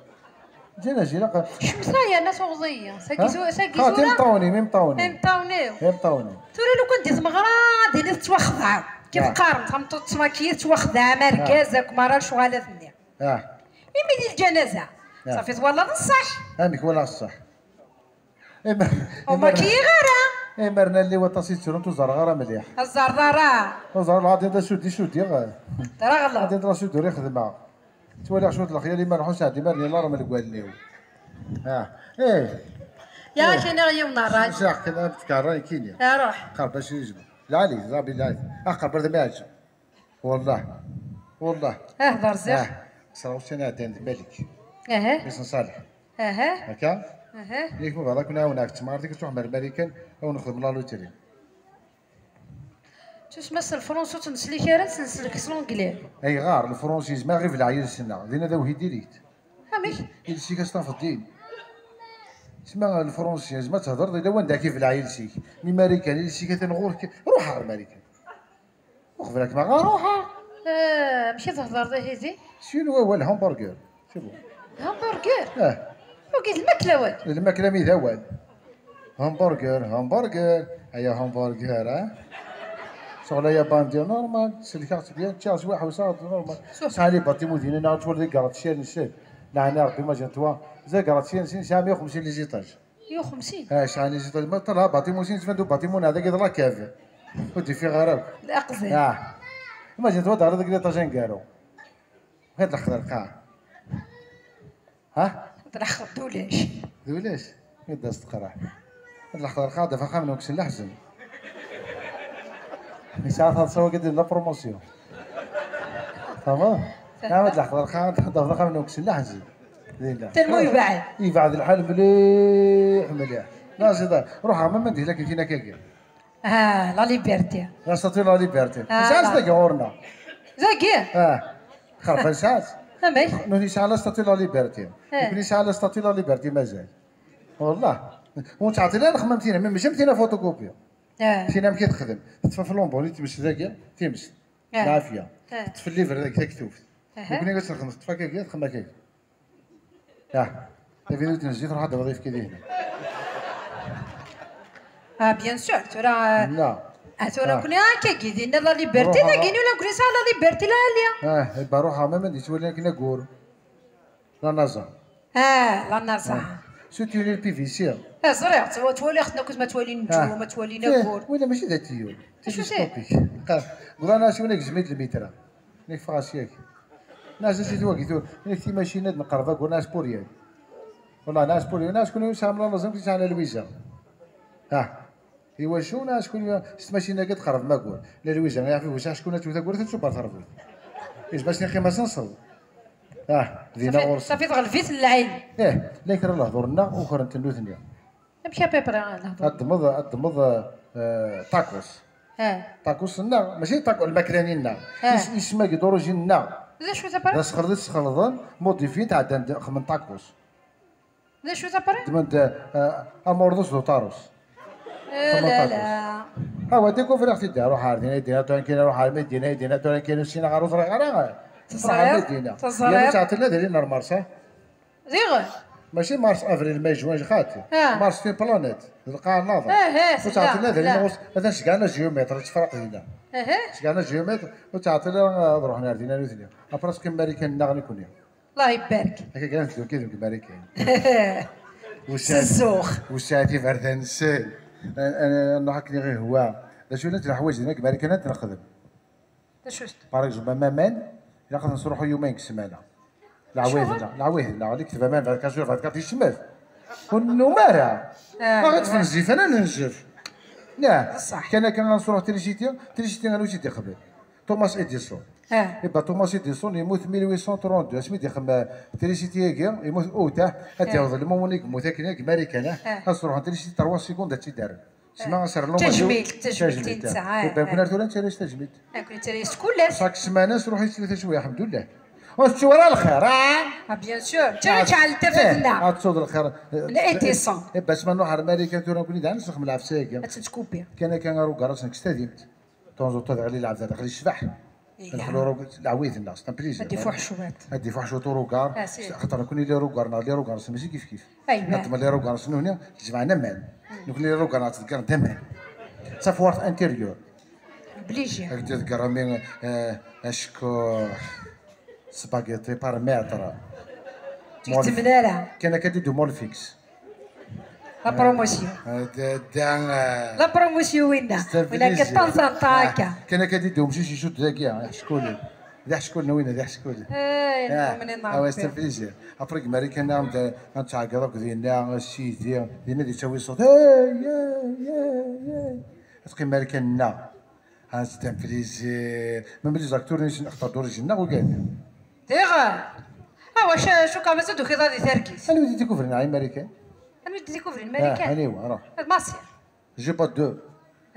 Ǧanaza ilaq. Cemteɣ yerna tuɣeḍ-iyi. Sagi, ha? Sagi tura. Imeṭṭawen-im, imeṭṭawen-im. Imeṭṭawen-iw. Imeṭṭawen-im. Tura lukan di tmeɣra, din i tettwaxdeɛ. Kif qqaren, tameṭṭut tettwakki, tettwaxdeɛ, ma argaz akk, ma ara lecɣalat-nni. Ah. Imi di lǧanaza. Ah. Safi twalaḍ ṣṣeḥ. Amek walaɣ ṣṣeḥ? Ur makiyiɣ ara. Imer nalli waṭas i ttrunt ur ẓerreɣ ara mliḥ. Ur ẓerreḍ ara. Ur ẓerreɣ, lɛaḍi d asudi sudiɣ. Teraɣleḍ. Lɛaḍi d asudi ur ixedmeɣ. Ttwaliɣ cwiṭ lexyal imer nḥus ɛeddi imer nila rmel deg wallen-iw. Ah, eh. Ya, eh. Kiniɣ yiwen n ṛṛay. Sɛiɣ kan ad tkeṛṛay kini. Iruḥ. Qerb acu yezmer. Lɛali, d Ṛebbi lɛali. Ah, qerb ar d am iɛǧeb. Wallah. Wallah. Ah, d arziq. Ah, ṣṣra ussan iɛeddan d Malik. Aha. Isem Ṣaleḥ. Aha. Akka? Aha. Yak ma bɣiḍ ad ken-ɛawneɣ deg tmeɣra-agi, ad truḥem ar Marikan, ad wen-nexdem la loterie. Tusma s lefransi ur tt-neslik ara, ad tt-nsellek s l'anglais. Ayɣer? Lefransi yezmer ad ɣ-ibleɛ yiles-nneɣ. Dinna d awhi direct. Amek? Iles-ik ad s-tafeḍ din. Sma lefransi, yezmer ad thedreḍ, yella wanda ad k-ibleɛ yiles-ik. Mi Marikan, iles-ik atan ɣur-k, ruḥ ar Marikan. Uqbel ad kem-aɣeɣ, ruḥeɣ. Ah, amek i thedreḍ ihi din? S yiwen wawal, hamburger. C'est bon. Hamburger? Ah. Wagi d lmakla wagi. D lmakla mi d awal. Hamburger, hamburger. Aya hamburger, ah. Suɣla ya bandi normal. Selkeɣ-tt bien, ččiɣ s waḥewsa normal. Sɛa les bâtiments dinna, neɣ twala des gratte-ciel, neɣ laɛna Rebbi, imagine-toi. Des gratte-ciel, nesɛa meyya u xemsin les étages. Meyya u xemsin. Ah, sɛan iziḍ, ma ṭṭalha batimun sin, tban-d ubatimun hada d la cave. Ur d-ifiɣ ara akk. D aqzay. Ah. Imagine-toi, d ɣer deg l'étage aneggaru. Ad leḥqeḍ lqaɛ. Ha? Ad leḥqeḍ d ulac. D ulac? Mi d-as teqreḥ. Ad leḥqeḍ lqaɛ, d axxam n uksen leḥzen. Yesɛa taḍsa wagi d la promotion. Tfehmeḍ? Nɛam, ad leḥqeḍ lqaɛa, ad d-tafeḍ axxam n uksen leḥzen. Dinna. Tellement yebɛed. Yebɛed lḥal mliḥ, mliḥ. La, c'est ça. Ruḥeɣ ma mandi lakin tin akkagi. Ah, la liberté. La statue la liberté. Ah, sɛiɣ la. Dagi ɣur-neɣ. Dagi? Ah. Xerban sɛiɣ. Amek? Nutni sɛan la statue la liberté. Ah. Nekni sɛan la statue la liberté mazal. Wallah. Ur nettɛeṭṭil ara lexmam tina, mais mačči am tina photocopie. Ah. Tina amek i texdem? Teṭṭef aflumbu, times dagi, times. Ah. Lɛafya. Ah. Teṭṭef lliver dagi, taktubt. Aha. Nekni ad tt-nexdem, teṭṭef akkagi, texdem akkagi. Ah. Tavidut n zzit, ruḥ ad d-tawiḍ ayefki dihin. Ah, bien sûr, tura, ah, tura nekni akkagi, dinna la liberté, ruḥ, dagi la gris, la liberté, la, la. Ah, iba ruḥ, ma, ma d-yettwali akken aggur. La NASA. Ah, la NASA. Ah. Surtout les P V C. Ah, ẓriɣ, ttwa-, ttwaliɣ-ten akked ma ttwalin nnǧum, ah, ma ttwalin aggur. Wala mačči d atiyul. Acu télescopique. Qa-, qqaren-as i win agzem i d lmitra. Nek ffeɣ-as yak. Nas-as i twagi tu-, nek timacina d nqerb aggur, nas pour rien. Wallah, nas pour rien. Nas kunwi yesɛa mla laẓem, yesɛa la Lwiza. Ah. Iwacu, nas kunwi s tmacina-agi tqerb maggur. La Lwiza, yeɛfi wis acku ad twet aggur, ad tṣubber terbut. Is bac niqim asenṣel. Ah, dina ɣur-s. Safi tɣelb-it lɛin. Eh, la kra lehdur-nneɣ, ukren-ten nutni. Amek à peu près lehdur? Ad d-tmeḍ, ad d-tmeḍ, eh, tacos. Ah. Tacos-nneɣ, mačči taco, lmakla-nni-nneɣ. Ah. Is-, isem-agi d origine-nneɣ. D acu-t après? D asexleḍ i sxelḍen, modifiyen, tɛeddan-d xedmen tacos. D acu-t après? Ddmen-d, eh, amurḍus d uṭarus. Eh, xedmen la, tacos. La. Awa, découvrir-t-id, ruḥ ar din, ay din, tura kan, ruḥ ar Medina, ay din, tura kan, ur ssineɣ ara, ur ẓriɣ ara. Teẓriḍ? Ruḥ ar Medina. Teẓriḍ? Yerna ttɛeṭṭilen ad ilin ar Mars, ha? Diɣen? Mačči Mars, avril, mai, juin, xaṭi. Ah. Mars, c'est une planète. D lqaɛa n laḍa. Ah, ah, ur ttɛeṭṭilen ad ilin, ah, ɣur-s, ad as-gɛen ajyumiṭr, ad tefraq dinna. Ah, ah. As-gɛen ajyumiṭr, ur ttɛeṭṭilen ara ad ruḥen ar dinna nutni. Après, teqqim Marikan-nneɣ nekkni. Allah ibarek. Akka kan teddu kan deg Marikan. Wesɛa-, s zzux. Wesɛa-t iberdan-nsen. An-, an-, nruḥ akken i ɣ-ihwa. D acu llant leḥwayeǧ dinna deg Marikan ad t-nexdem? D acu-t? Par exemple, am aman, ilaq ad nesruḥ yumayen deg ssmana. Leɛwayed-nneɣ, leɛwayed-nneɣ, ad nekteb aman vingt-quatre sur vingt-quatre yecmet. Ur nennum ara. Ah. Ma ɣ-iṭṭfen zzit, ad nenzef. Nah, bṣeḥ. Kan akka ad nesruḥ trisiti, trisiti anwa i tt-id-ixdem? Thomas Edison. Ah. Eh ben, Thomas Edison yemmut mille huit cent trente-deux, asmi d-ixdem, eh, trisiti-agi, yemmut août, ah, ad, ah, d-yaweḍ lmumen i yemmut akken deg Marikan, ah, ah, ad sruḥen trisiti trois secondes ad tt-id-rren. Sma, ah, as rnu tajmilt, tajmilt i netta, ah, ah. Ur bɣin ara tura nettarra-as tajmilt. Nekkni nettarra-as kul ass. Ṣak ssmana sruḥ-itt tlata cwiya, alḥemdullah. Ur tettu ara lxir, ah? Ah, bien sûr. Ttara, ah, kɛel tafat-nneɣ. Eh, ad tettuḍ lxir. Edison. Eh, bas ma nruḥ ar Marikan tura nekkni daɣen nesxdem lɛefsa-agi. Ad tt-nkupi. Kan akka arugar ad s-nekkes tadimt. Tonzuṭ ad ɣli lɛebd, ad ɣli ccbeḥ. Iya. Ad ɣli leɛwayed-nneɣ, c'est un plaisir. Ad d-ifuḥ cwiṭ. Ad d-ifuḥ cwiṭ urugar. Ah, si. Xaṭer nekkni les rugars-nneɣ, les rugars-nsen mačči kif kif. Aywa. Neṭṭem les rugars-nsen nekkni, jemɛen aman. Mm. Nekkni les rugars-nneɣ ttḍeggren d aman. D tafwart intérieure. Obligé. Ad k-d-iḍegger ami, eh, acekkuḥ, spaghetti par mètre. Ur tt-gezzmen ara. Kan akka d-iddu Molfix. La promotion. Ah, da, da, ah. La promotion winna. Winna kan tanzant akka. Kan akka d-iddu umcic icudd dagi, ah, iḥeckulen. D iḥeckulen winna, d iḥeckulen. Eh, ah, ah ouais, c'est un plaisir. Après, deg Marikan, ad nettɛeggiḍ akk dinna, sidi, dinna di ttawi ṣṣut. Hey, hey, hey, hey. Ad teqqim Marikan-nneɣ. Ah, c'est un plaisir. Même les acteurs, ils sont d'origine, non, regarde. Diɣ, ah, wac, cukkeɣ mazal tukiḍ ad itargis. Anwa i d-découvrin Marikan? Anwa i d-découvrin Marikan? Ah, anwa, alors. Merci. J'ai pas deux.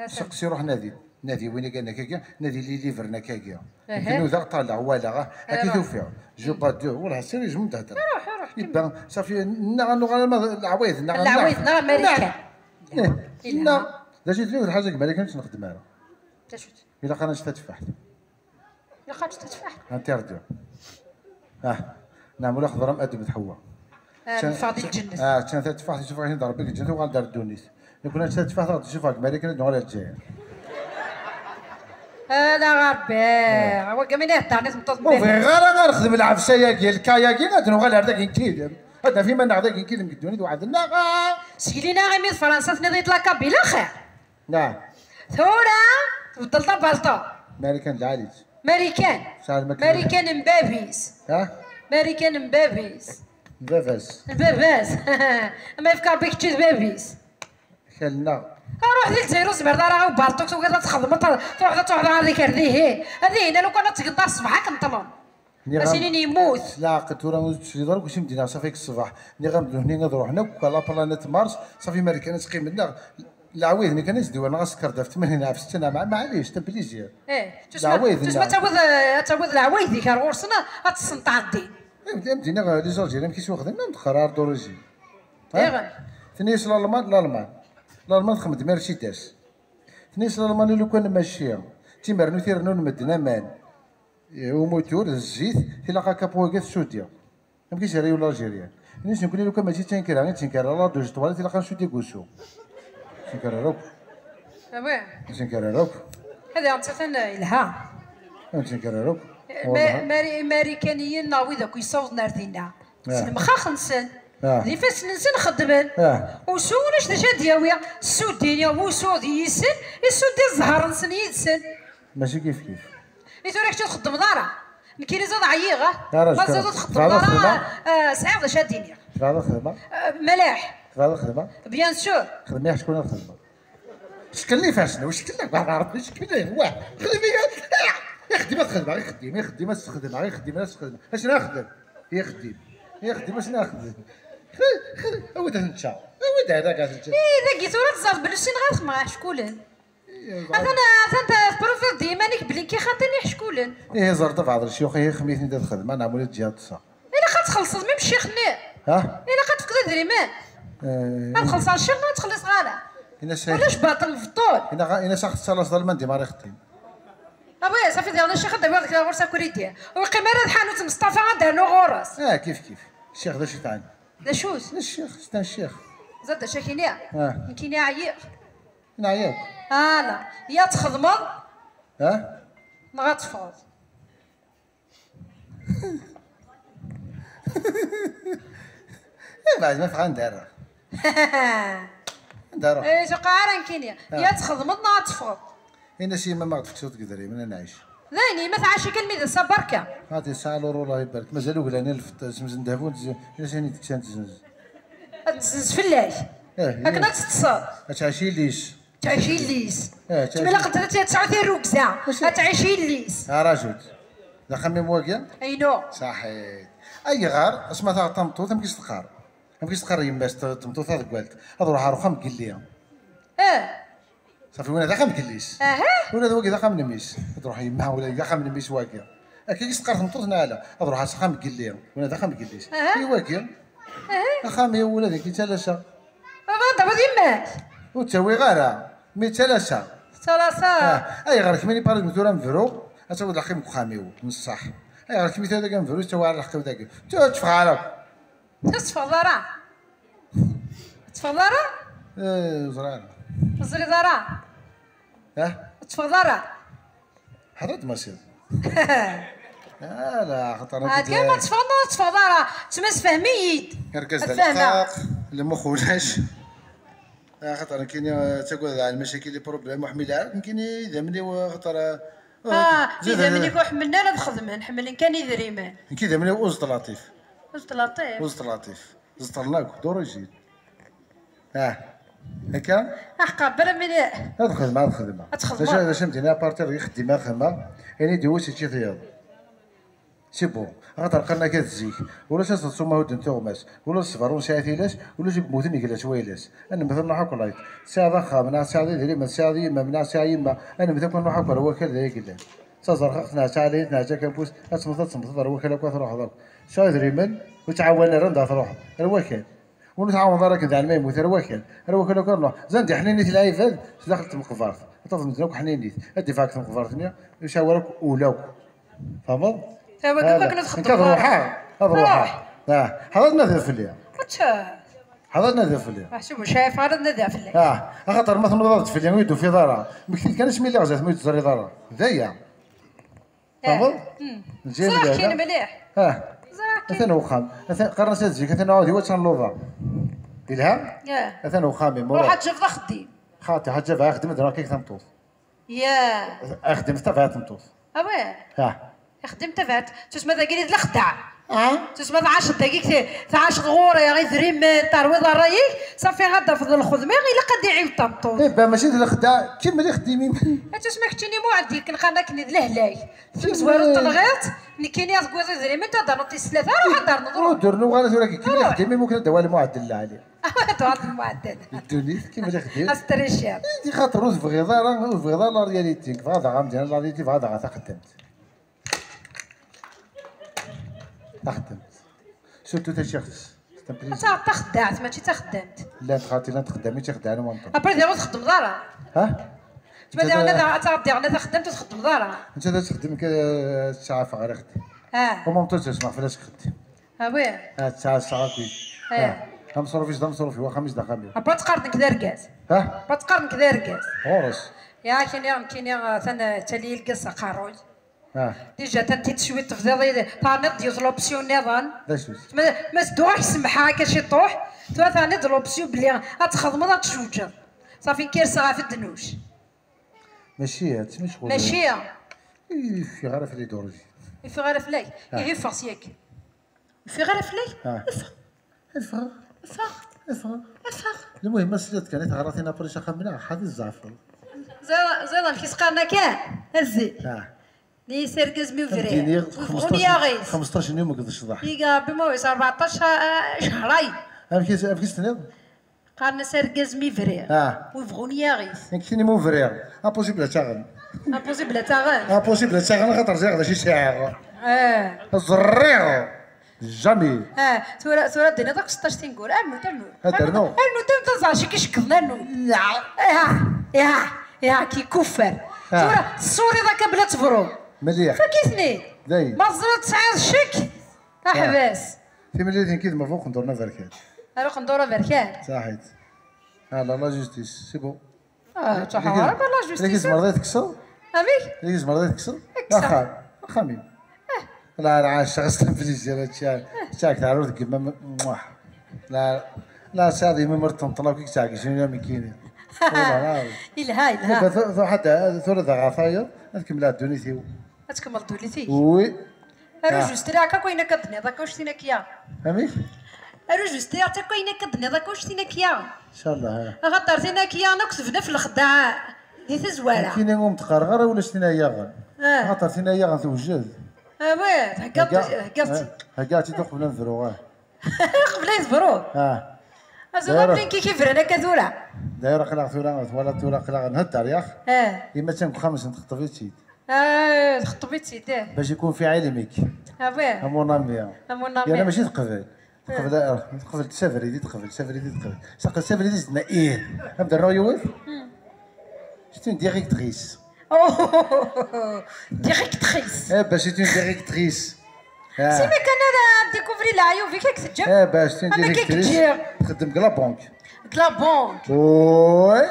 Seqsi, ruḥ nadi. Nadi win i kan akkagi, nadi li livren akkagi. Aha. Nekni udaɣ ṭṭaleɣ, walaɣ, ah, akka i tufiɣ. J'ai pas deux. Wallah, sérieux, je m'dehder. Ruḥ, ruḥ, kemmel. Iban, safi, nnaɣ ad nuɣal ma d leɛwayed, nnaɣ, leɛwayed, nnaɣ Marikan. Eh, nnaɣ. D acu i d lḥaǧa deg Marikan ur tt-nexdem ara? D acu-tt? Ilaq ad nečč tateffaḥt. Ilaq ad tečč tateffaḥt. Interdit. Ah, nɛam ula xeḍrem Adem d Ḥewwa. Ah, neffeɣ di lǧennet. Ah, ččan tateffaḥt, yessufeɣ-iten-id Ṛebbi deg lǧennet, uɣal-d ar ddunit. Nekkni nečč tateffaḥt, ad ɣ-d-yessufeɣ deg Marikan, ad nuɣal ar Lezzayer. Ala Ṛebbi, ah, wagi min iheddren i tmeṭṭut n Marikan. Ur bɣiɣ ara ad nexdem lɛefsa-yagi, lka-yagi, ad nuɣal ar dagi n kidem. Ad naf iman-nneɣ dagi n kidem deg ddunit weḥd-nneɣ, ah. Sgelin-aɣ imi d Fransa, tenniḍ-iyi-d la Kabyle axir. Nah. Tura tbeddel tabalṭu. Marikan d lɛali-tt. Marikan. Tesɛa lmakla. Marikan n bab-is. Ha? Marikan n bab-is. N baba-s. N baba-s. Ama yefka Ṛebbi kečči d bab-is. Akal-nneɣ. Ruḥ di Lezzayer ur tezmireḍ ara i ubalṭu, tugiḍ ad txedmeḍ, truḥeḍ ad truḥeḍ ɣer diker dihin. Ad ihin, lukan ad tgeḍ ar ṣṣbeḥ ad k-neṭlen. Nniɣ-am, as-inin yemmut. S leɛqel tura ur tesliḍ ara deg usmi d-nniɣ ṣafi deg ṣṣbeḥ. Nniɣ-am d nutni ad ruḥen akk ɣer la planète Mars, ṣafi Marikan ad teqqimen neɣ leɛwayed-nni kan ad s-d-iwren neɣ asekkeṛ d ɣef tmanyin ɣef setta neɣ ma-, maɛlic, c'est un plaisir. Eh, tusma, leɛwayed-nneɣ. Tusma ad tawiḍ, eh, ad tawiḍ leɛwayed-ik ar ɣur-sen, ad tessen tɛeddi. Eh, am d-iniɣ, eh, les Algériens amek i s-waxden, am d-qqar ar d'origine. Ha? Diɣen. Tenna-yas Lalman, Lalman. Lalman txeddem Mercedes. Tenna-yas Lalman i lukan mačči d timernut i rennun medden aman. Eh, umutur, d zzit, tilaq akapu-agi ad t-suddiɣ. Amek i s-yerra yiwen l'Algérien? Ini-as nekkni lukan mačči d tankra i d-tenker, la douche étoilée, tilaq ad nsuddi deg wusu. Ur tt-tenker ara akk. Ah ouais. Ur tt-tenker ara akk. Hada atan yelha. Ur tt-tenker ara akk. Ma-, Mari-, Imarikaniyen neɣ wid akk yessawḍen ar dinna. Ah. S lemxax-nsen. Ah. D ifassen-nsen xeddmen. Ah. Usu ulac d acu ad d-yawi. Ssuddi, wusu d yisen, issuddi zzher-nsen yid-sen. Mačči kif kif. I tura kečč ur txeddmeḍ ara. Nekkini ẓid ɛyiɣ, ah. Ara ma ẓid ur txeddmeḍ ara, ah, sɛiɣ d acu ad d-iniɣ. Tebɣiḍ ad xedmeɣ? Ah, mliḥ. Tebɣiḍ ad xedmeɣ? Bien sûr. Xdem-iyi ḥaca ad xedmeɣ. Ckel ifassen-iw, ckel, wah, Ṛebbi, ckel, wah. Xdem-iyi. Ixeddim ad xedmeɣ, ixeddim, ixeddim ad sxedmeɣ, ixeddim ad sxedmeɣ. Acu ara xedmeɣ? Ixeddim. Ixeddim, acu ara xedmeɣ? Awi-d ad nečča. Awi-d ad nečča. Eh, dagi tura teẓẓaḍ belli ur ssineɣ ara xedmeɣ iḥeckulen. Atan, atan teprufiḍ-d i yiman-ik belli kixaṭi n iḥeckulen. Ihi ẓer-d bɛeḍ lecyux, ihi xemiten-id ad xedmeɣ, neɣ mula ǧǧiɣ ṭṭseɣ. Ilaq ad txellṣeḍ même ccix-nni. Ha? Ilaq ad tefkeḍ idrimen. Eh, ad xellṣeɣ ccix neɣ ad txelliṣeɣ ara? Ulac baṭel beṭṭul. Ina-, ina-, ina-, sax tettalaseḍ alman di mari xeṭṭin. Ah oui, ça fait dire ccix ad d-awiɣ deg ɣur-s akridi. Ur yeqqim ara d ḥanut Meṣṭafa ad d-rnuɣ ɣur-s. Ah, kif kif. Ccix d acu i t-ɛni? D acu-t? D ccix, c'est un ccix. Ẓer d acu akini? Ah. Nekkini ɛyiɣ. Neɛya akk. Ala, ya txedmeḍ, ha? Neɣ ad teffɣeḍ. Eh, beɛd ma ffɣeɣ anda ara? Anda ara? Eh, tuqa ara nekkini. Ah. Ya txedmeḍ neɣ ad teffɣeḍ. Ini-as i yemma ma ɣ-d-tekkseḍ deg idrimen ad nɛic. D ayen, yemma tɛac-ik almi d ass-a berka. Ɣadi tesɛa luru, Allah ibarek. Mazal uglan i lfeṭṭ, semzen ddheb ur tezzenz, ini-as ayen i d-ksan tezzenz. Ad tezzenz fell-ak. Eh, akken ad teṭṭseḍ. Ad tɛic yelli-s. Tɛic yelli-s. Eh, tɛic. Tmila qed ad tesɛu tirrugza. Mačči ad tɛic yelli-s. Ah, rajut. D axxam-im wagi? Aynu. Saḥit. Ayɣer asma taɣeḍ tameṭṭut, amek i s-teqqar? Amek i s-teqqar yemma-s t-, tmeṭṭut taḍeggalt? Ad ruḥ ar uxxam n yelli. Eh. Safi, wina d axxam n yelli-s. Aha. Wina d wagi d axxam n mmi-s. Ad ruḥ yemma, wala d axxam n mmi-s wagi. Akka i s-teqqar tmeṭṭut neɣ ala? Ad ruḥ ar uxxam n yelli. Wina d axxam n yelli-s. Aha. I wagi? Aha. Axxam-iw ula d nekk i ttalaseɣ. Baba, d yemma-k. Ur ttawiɣ ara, mi ttalaseɣ. Tettalaseɣ. Ah, ayɣer kemmini par exemple tura nberru, ad tawiḍ lḥeqq-im deg uxxam-iw, n ṣṣeḥ. Ayɣer kemmini tura dagi nberru, tettawi ara lḥeqq-iw dagi. Tura ur tteffɣeɣ ara. Ur tetteffɣeḍ ara. Ur tetteffɣeḍ ara? Eh, ur ẓriɣ ara. Ur teẓriḍ ara? Ah? Ur tetteffɣeḍ ara? Ḥeḍreḍ ma siḍ. Ala, xaṭer nekk. Ɛad kan ma teffɣeḍ neɣ ur tetteffɣeḍ ara. Ttmesfehmi-yi-d. Argaz d aleqqaq, lmux ulac. Axaṭer nekkini, eh, ttagadeɣ lmacakil, les problèmes, ur ḥmil ara. Nekkini idammen-iw, eh, axaṭer, eh, ah, idammen-ik ur ḥemmlen ara ad xedmen, ḥemmlen kan idrimen. Nekk idammen-iw uẓeṭ laṭif. Uẓeṭ laṭif? Uẓeṭ laṭif. Ẓeṭlen akk, d'origine. Ah, akka? Aḥeqqa, bra mini. Ad xedmeɣ, ad xedmeɣ. Ad txedmeḍ. D acu, d acu am-d-ini, apartir ixeddim ad xedmeɣ, ini-d i wis ičči tiyaḍ. C'est bon. Axaṭer qqaren akka d zik. Ulac aseḍsu ma hudden tuɣmas. Ula d ṣṣber ur nesɛi tilas, ulac i yemmuten gla-s wayla-s. Ad nemmet ad nruḥ akk layt. Tesɛiḍ axxam, neɣ tesɛiḍ idrimen, tesɛiḍ yemma-m, neɣ tesɛiḍ yemma. Ad nemmet akk ad nruḥ akk ar wakal d ay yellan. D taẓerxaxt neɣ d taɛlayant neɣ d takampuct, ad temmteḍ, ad temmteḍ, ar wakal akk ad truḥeḍ akk. Tesɛiḍ idrimen, ur ttɛawanen ara anda ad truḥeḍ. Ar wakal. Ur nettɛawaneḍ ara akken daɛni ma yemmut ar wakal. Ar wakal akk ad nruḥ. Zan-d iḥninit lɛibad sdaxel n tmeqbert. Ad tafeḍ medden akk ḥninit. Ad d-iffeɣ deg tmeqbert-nni, ur yesɛi ara akk ula akk. Tfehmeḍ? Tawagi akk akken ad txeddmeḍ. Nekk ad ruḥeɣ, ad ruḥeɣ. Ah, ḥaḍer ad nadiḍ fell-i. Ačča. Ḥaḍer ad nadiḍ fell-i. Meḥsub ur cɛif ara ad nadiɣ fell-ak. Ah, axaṭer ma tnudaḍ-d fell-i ur d-tufiḍ ara. Mmekti-d kan asmi lliɣ zdat ma ur teẓriḍ ara. D aya. Tfehmeḍ? Ẓriɣ-k-in mliḥ. Ah. Ẓriɣ-k-in. Atan uxxam. Atan, qqaren-as ad zik, atan uɛudiw, atan luḍa. Yelha? Atan uxxam-im. Ruḥ ad tjebdeḍ axeddim. Xaṭi, ad ǧabeɣ axeddim, ad ruḥ kik tameṭṭut. Ya. Axeddim tabaɛt tameṭṭut. Ah ouais. Ah. Axeddim tabaɛt. Tusma dagi d lexdeɛ. Ah? Tusma tɛaceḍ dagi, tɛaceḍ ɣur-i, idrimen, terwiḍ ṛṛay-ik, safi ad d-tafeḍ lxedma, ilaq ad d-iɛiwed tameṭṭut. Eh ben, mačči d lexdeɛ, kemmel ixeddim-im. Tusma keččini muɛed, ikelqan akken d lehlak. Tamezwarut tenɣiḍ, nekkini ad tegwiḍ idrimen, ad d-ternuḍ tis tlata, ruḥ ad d-ternuḍ, ruḥ. Ur d-rnuɣ ara tura, kemmel ixeddim-im, ukan ad d-awal muɛeddel lɛali. Ad d-tuɣal d lmuɛeddel. Ddunit, kemmel ixeddim. Ad s-terriciḍ. Di xaṭer ur tebɣiḍ ara, ur tebɣiḍ ara la réalité, tebɣa daɣ amdan, la réalité, tebɣa daɣ taxeddamt. Taxeddamt. Surtout taciɣt. Ad taɣeḍ taxeddaɛt, mačči d taxeddamt. Llant xaṭi, llant txeddamin ttixeddaɛen en même temps. Après, diɣ ur txeddmeḍ ara. Ha? Tma diɣen ad taɣeḍ diɣen taxeddamt ur txeddmeḍ ara. Netta ad txeddem ka tesɛa ɣer ixeddim. Ah. En même temps, ttesmeɣ fell-as ixeddim. Ah oui. Ah, tesɛa ssaɣ akk. Eh. Ah. Ameṣruf-is d ameṣruf-iw, axxam-is d axxam-iw. Apa tqar nekk d argaz. Ha? Apa tqar nekk d argaz. Ɣur-s. Ya, kini, kini, atan, tali ilgaz s aqerruy. Ah. Déjà, atan-t-id cwiṭ tebdiḍ, terniḍ-d yiwet l'option nniḍen. D acu-tt? Ma, ma s-dduɣ ad k-semmḥeɣ akka ciṭuḥ, tura terniḍ-d l'option belli ad txedmeḍ, ad tjewǧeḍ. Safi, nkirseɣ ɣef ddnuc. Mačči, ad ttmecɣul. Mačči. Ih, ur yeffiɣ ara fell-i d'origine. Ur yeffiɣ ara fell-ak? Ah. Ihi ffeɣ syak. Ur yeffiɣ ara fell-ak? Ah. Ffeɣ. Ffeɣ. Ffeɣ. Ffeɣ. Ffeɣ. Lmuhim, ma tesliḍ kan i teɣratin après s axxam-nneɣ, ḥafi tzeɛfeḍ. Ẓer, ẓer amek i s-qqaren akka? Azzi. Ah. Ni s argaz mi ubrid. Ad d-iniɣ xmesṭac, xmesṭac n yum deg ccḍeḥ. Iga Ṛebbi ma wis rbeɛṭac, ah, cehray. Amek i s-, amek i s-tenniḍ? Qqaren-as argaz mi briɣ. Ah. Ur bɣun yaɣ-it. Nekk tini mu briɣ. Impossible ad taɣen. Impossible ad taɣen. Impossible ad taɣen, axaṭer ẓriɣ d acu i sɛiɣ. Eh. Ẓriɣ. Jamais. Eh, tura, tura d-tiniḍ akk seṭṭac tineggura. Rnu, rnu. Ad rnuɣ. Rnu, rnu, taẓaci k-icekkḍen, rnu. Ya, ya, ya, k-ikuffer. Ah. Tura, tessuriḍ akka bla tebru. Mliḥ. Fakk-iten-id. Dayen. Ma teẓriḍ tesɛiḍ ccek, aḥbas. Timlilit nekki d Mafu Qendur n Aberkan. Ara Qendur Aberkan. Saḥit. Ah, la, la justice, c'est bon. Ah, ttḥar akk la justice. Yak tzemreḍ ad tekkseḍ? Amek? Yak tzemreḍ ad tekkseḍ? Kkseɣ. Axxam. Axxam-im. La, la, ɛaceɣ s temfliziya, ččak, ččak, teɛruḍ deg yemma, muah. La, la, sɛiḍ yemma mer tenṭel akk i yettɛeggizen ula mi kini. Yelha, yelha. Tuḥ-, tura daɣ ɛṭayeḍ, ad kemmleɣ ddunit-iw. Ad tkemmleḍ ddunit-ik? Oui. Aru justiɣ akk ayen akka d-tenniḍ akka uctin akya. Amek? Aru justiɣ akk ayen akka d-tenniḍ akka uctin akya. Ncallah. Axaṭer tin akya akk tebna f lexdeɛ di tazwara. Nekkini ur m-d-qqareɣ ara ulac tin ay yaɣen. Ah. Axaṭer tin ay yaɣen tewjed. Awi, theggaḍ, theggaḍ. Theggaḍ-tt-id uqbel ad nebru, ah. Qbel ad nebru. Ah. Azul am linki kibren akka tura. D'ailleurs aql-aɣ tura twalaḍ tura aql-aɣ nhedder yax. Ah. Yemma attan deg uxxam-nsen txeṭṭeb-itt-id. Ah, txeṭṭeb-itt-id. Bac ikun fi ɛilmik. Ah ouais. A mon ami. A mon ami. Yerna mačči teqbel. Teqbel, teqbel s abrid i teqbel, s abrid i teqbel. Saqel s abrid i s-d-tenna ih. Am d-rnuɣ yiwet? C'est une directrice. Oh, directrice. Eh ben, c'est une directrice. Ah. Si ma kan ara découvrir leɛyub-ik, ad k-teǧǧem. Eh ben, c'est une directrice. Txeddem deg la banque. Deg la banque. Oui.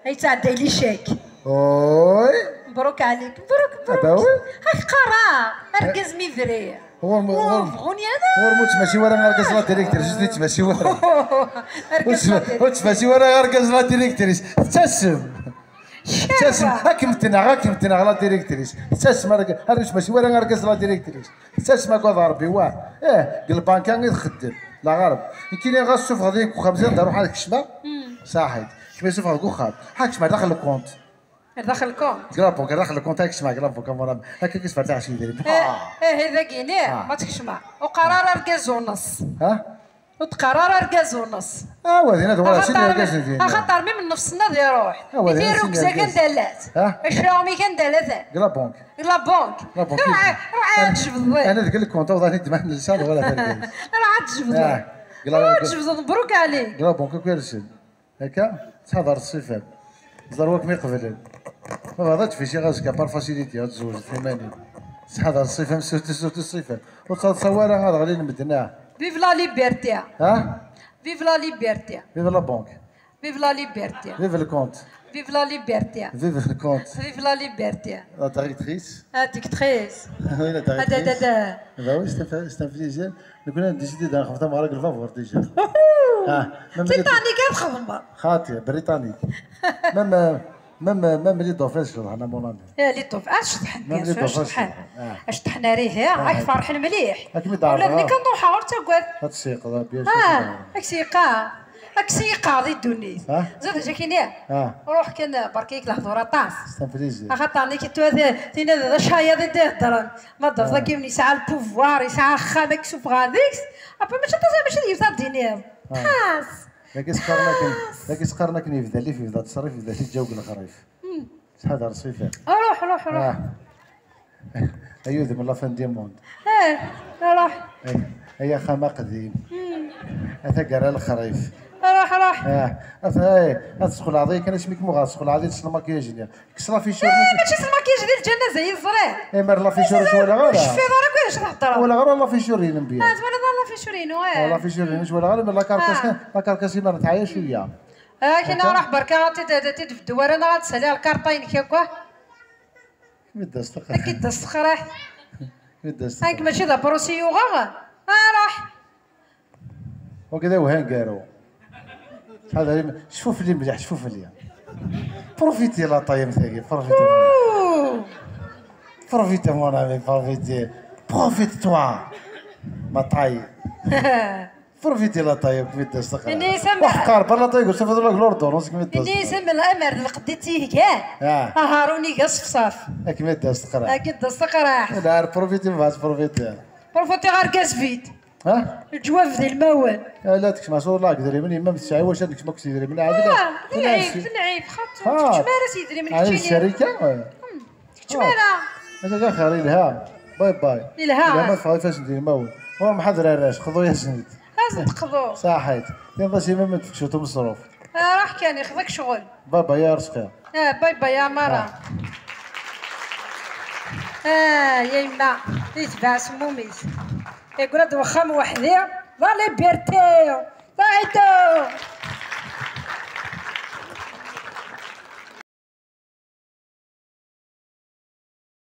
Ay ttɛedday li chèque. Oui. Mbruk ɛlik, mbruk, mbruk. Ah bah oui. Ak qqareɣ, argaz mi briɣ. Ur bɣun ara. Ur ttmasiw ara argaz la directrice, ur ttmasiw ara. Ur ttmasiw ara argaz la directrice. Tettasem. Tettasem. Ad kem-tneɣ, ad kem-tneɣ la directrice. Tettasem, ar ur ttmasiw ara argaz la directrice. Tettasem agad Rebbi, wah. Eh, deg lbanka i txeddem. La ɣerb. Nekkini ɣas ssufɣeḍ-iyi deg uxxam, ziɣ ad ruḥeɣ ad kecmeɣ. Saḥit. Kemm issufɣeɣ deg uxxam. Ḥa kecmeɣ daxel lkunt. Ar daxel lkunt? Deg la banque, ar daxel lkunt, ad kecmeɣ deg la banque, a mon ami. Akka i s-fertiɣ s yidrimen. Eh, eh, dagini, ma tkecmeɣ. Ur qqar ara argaz uneṣ. Ha? Ur d-qqar ara argaz uneṣ. Ah, wa din ad walaɣ sin irgazen din. Axaṭer mi m-nefṣen ad iruḥ. Ah, wa din sin irgazen. Tirrugza kan dalat. Ha? Acraɣmi kan dalat. Deg la banque. Deg la banque. La banque. Ruḥ, ruḥ ad tjebdeḍ. Ana deg lkunt, awḍan i d-ma nelsa, wala targaz. Ruḥ ad tjebdeḍ. Ah, deg la banque. Ruḥ ad tjebdeḍ, mbruk ɛlik. Deg la banque, akk irsen. Akka, ttḥadar ṣṣifat. Ẓer wakmi qeblen. Ma bɣiḍ ad tfisiɣ azekka par facilité, ad tzewǧeḍ iman-im. Ttḥadar ṣṣifat, surtout, surtout ṣṣifat. Ur ttaḍsa wara ad ɣlin medden, ah. Vive la liberté. Ha? Vive la liberté. Vive la banque. Vive la liberté. Vive le compte. Vive la liberté. Vive le compte. Vive la liberté. La directrice. La directrice. Oui, la directrice. Ah, da, da, da. Bah oui, c'est un, c'est un plaisir. Nekkni ad décidé da nexdem tameɣra deg lbabuṛ déjà. Ah, même les Titanic ad xedmeɣ. Xaṭi, Britannique. Même, euh, même, euh, même les dauphins ceḍḥen, à mon avis. Eh, les dauphins, ah, ceḍḥen, bien sûr, ceḍḥen. Ah. Ceḍḥen ar ihi, ah, ak ferḥen mliḥ. Ula d nekk ad nruḥeɣ, ur ttagad. Ad tseqḍeḍ, bien sûr. Ah, ak seqaɣ. Ak seqaɣ di ddunit. Ah. Zad acu ak-iniɣ? Ah. Ruḥ kan, berka-k lehdur aṭas. C'est un plaisir. Axaṭer nekk tura d, tina d acayaḍ i d-iheddren. Ma d-, ah, akken yesɛa le pouvoir, yesɛa axxam, ad k-sufɣeɣ deg-s. Apa mačči aṭas, mačči d yiwet ad d-tiniḍ. Ah. Ḥas. Dagi s-qqaren akken, dagi s-qqaren akken yebda lif, yebda ttṣerrif, yebda tiǧǧaw deg lexrif. Hmm. Ttḥadar ṣṣifat. Ruḥ, ruḥ, ruḥ. Ah. Ay udem la fin du monde. Eh, ruḥ. Ay, ay axxam aqdim. Hmm. A taggara lexrif. Ruḥ, ruḥ. Ah, a ta-, ay, ad tesxelɛeḍ-iyi kan asmi kem-uɣeɣ tesxelɛeḍ-iyi s lmakyaj-nni. Kkes la fichure. Eh, mačči s lmakyaj di lǧanaza i teẓriḍ. Eh, mer la fichure ur tt-walaɣ ara. Ur tecfiḍ ara akk acu thedreḍ. Ur walaɣ ara la fichure-inem bien. Ah, twalaḍ ara la fichure-inu, eh. Ah, la fichure-inu ur tt-walaɣ ara, mer la carcasse, ah, la carcasse-im teɛya cwiya. Ah, kina ruḥ berka, ad t-id-, ad t-id-beddu ara neɣ ad d-saliɣ lkarṭa-inek akk, ah. Mi d-as taqraḥ. Ak-id-as taqraḥ. Mi d-as taqraḥ. Nekk mačči d aprusi yuɣeɣ. Ah, ruḥ. Wagi d awhangaru. Ttḥadar im-, cfu fell-i mliḥ, cfu fell-i. Profiti la time tagi, profiti. Ouh. Profite, mon ami, profite. Profite-toi. Ma taille. Profiti la time, mi d-as taqraḥ. Ini-as am- Waḥ, qqar, par la time, gusaf ad lak l'ordonnance, mi d-as- Ini-as am-, amer d lqedd i tt-ihgan. Ah. Aharun iga ṣefṣaf. Ak mi d-as taqraḥ. Ak d-as taqraḥ. Ila, profiti, ma profiti. Profiti ɣer gazvit. Ha? Leǧwab d ilmawen. Ala, tekcem asuḍ laɣ idrimen, yemma m tesɛi wacu ad nekcem akk s idrimen. Ɛadil. Ah, d lɛib, d lɛib. Xaṭer ur tekcem ara s idrimen. Keččini. Sharika? Tekcem ara. Ata d axir, ilha. Bye bye. Ilha. Ilha ma teffeɣ ifassen d ilmawen. Ur mḥader arrac, xḍu-yasen-d. Ad sen-teqḍu. Saḥit. Tinḍas imam n tfekcut umesruf. Ruḥ kan, ixḍa-k ccɣel. Baba ya Ṛezqi. Ah, bye bye ya Mara. Ah, ya yemma, itbeɛ semmum-is. Yegra-d wexxam weḥdi, la liberté, taɛito.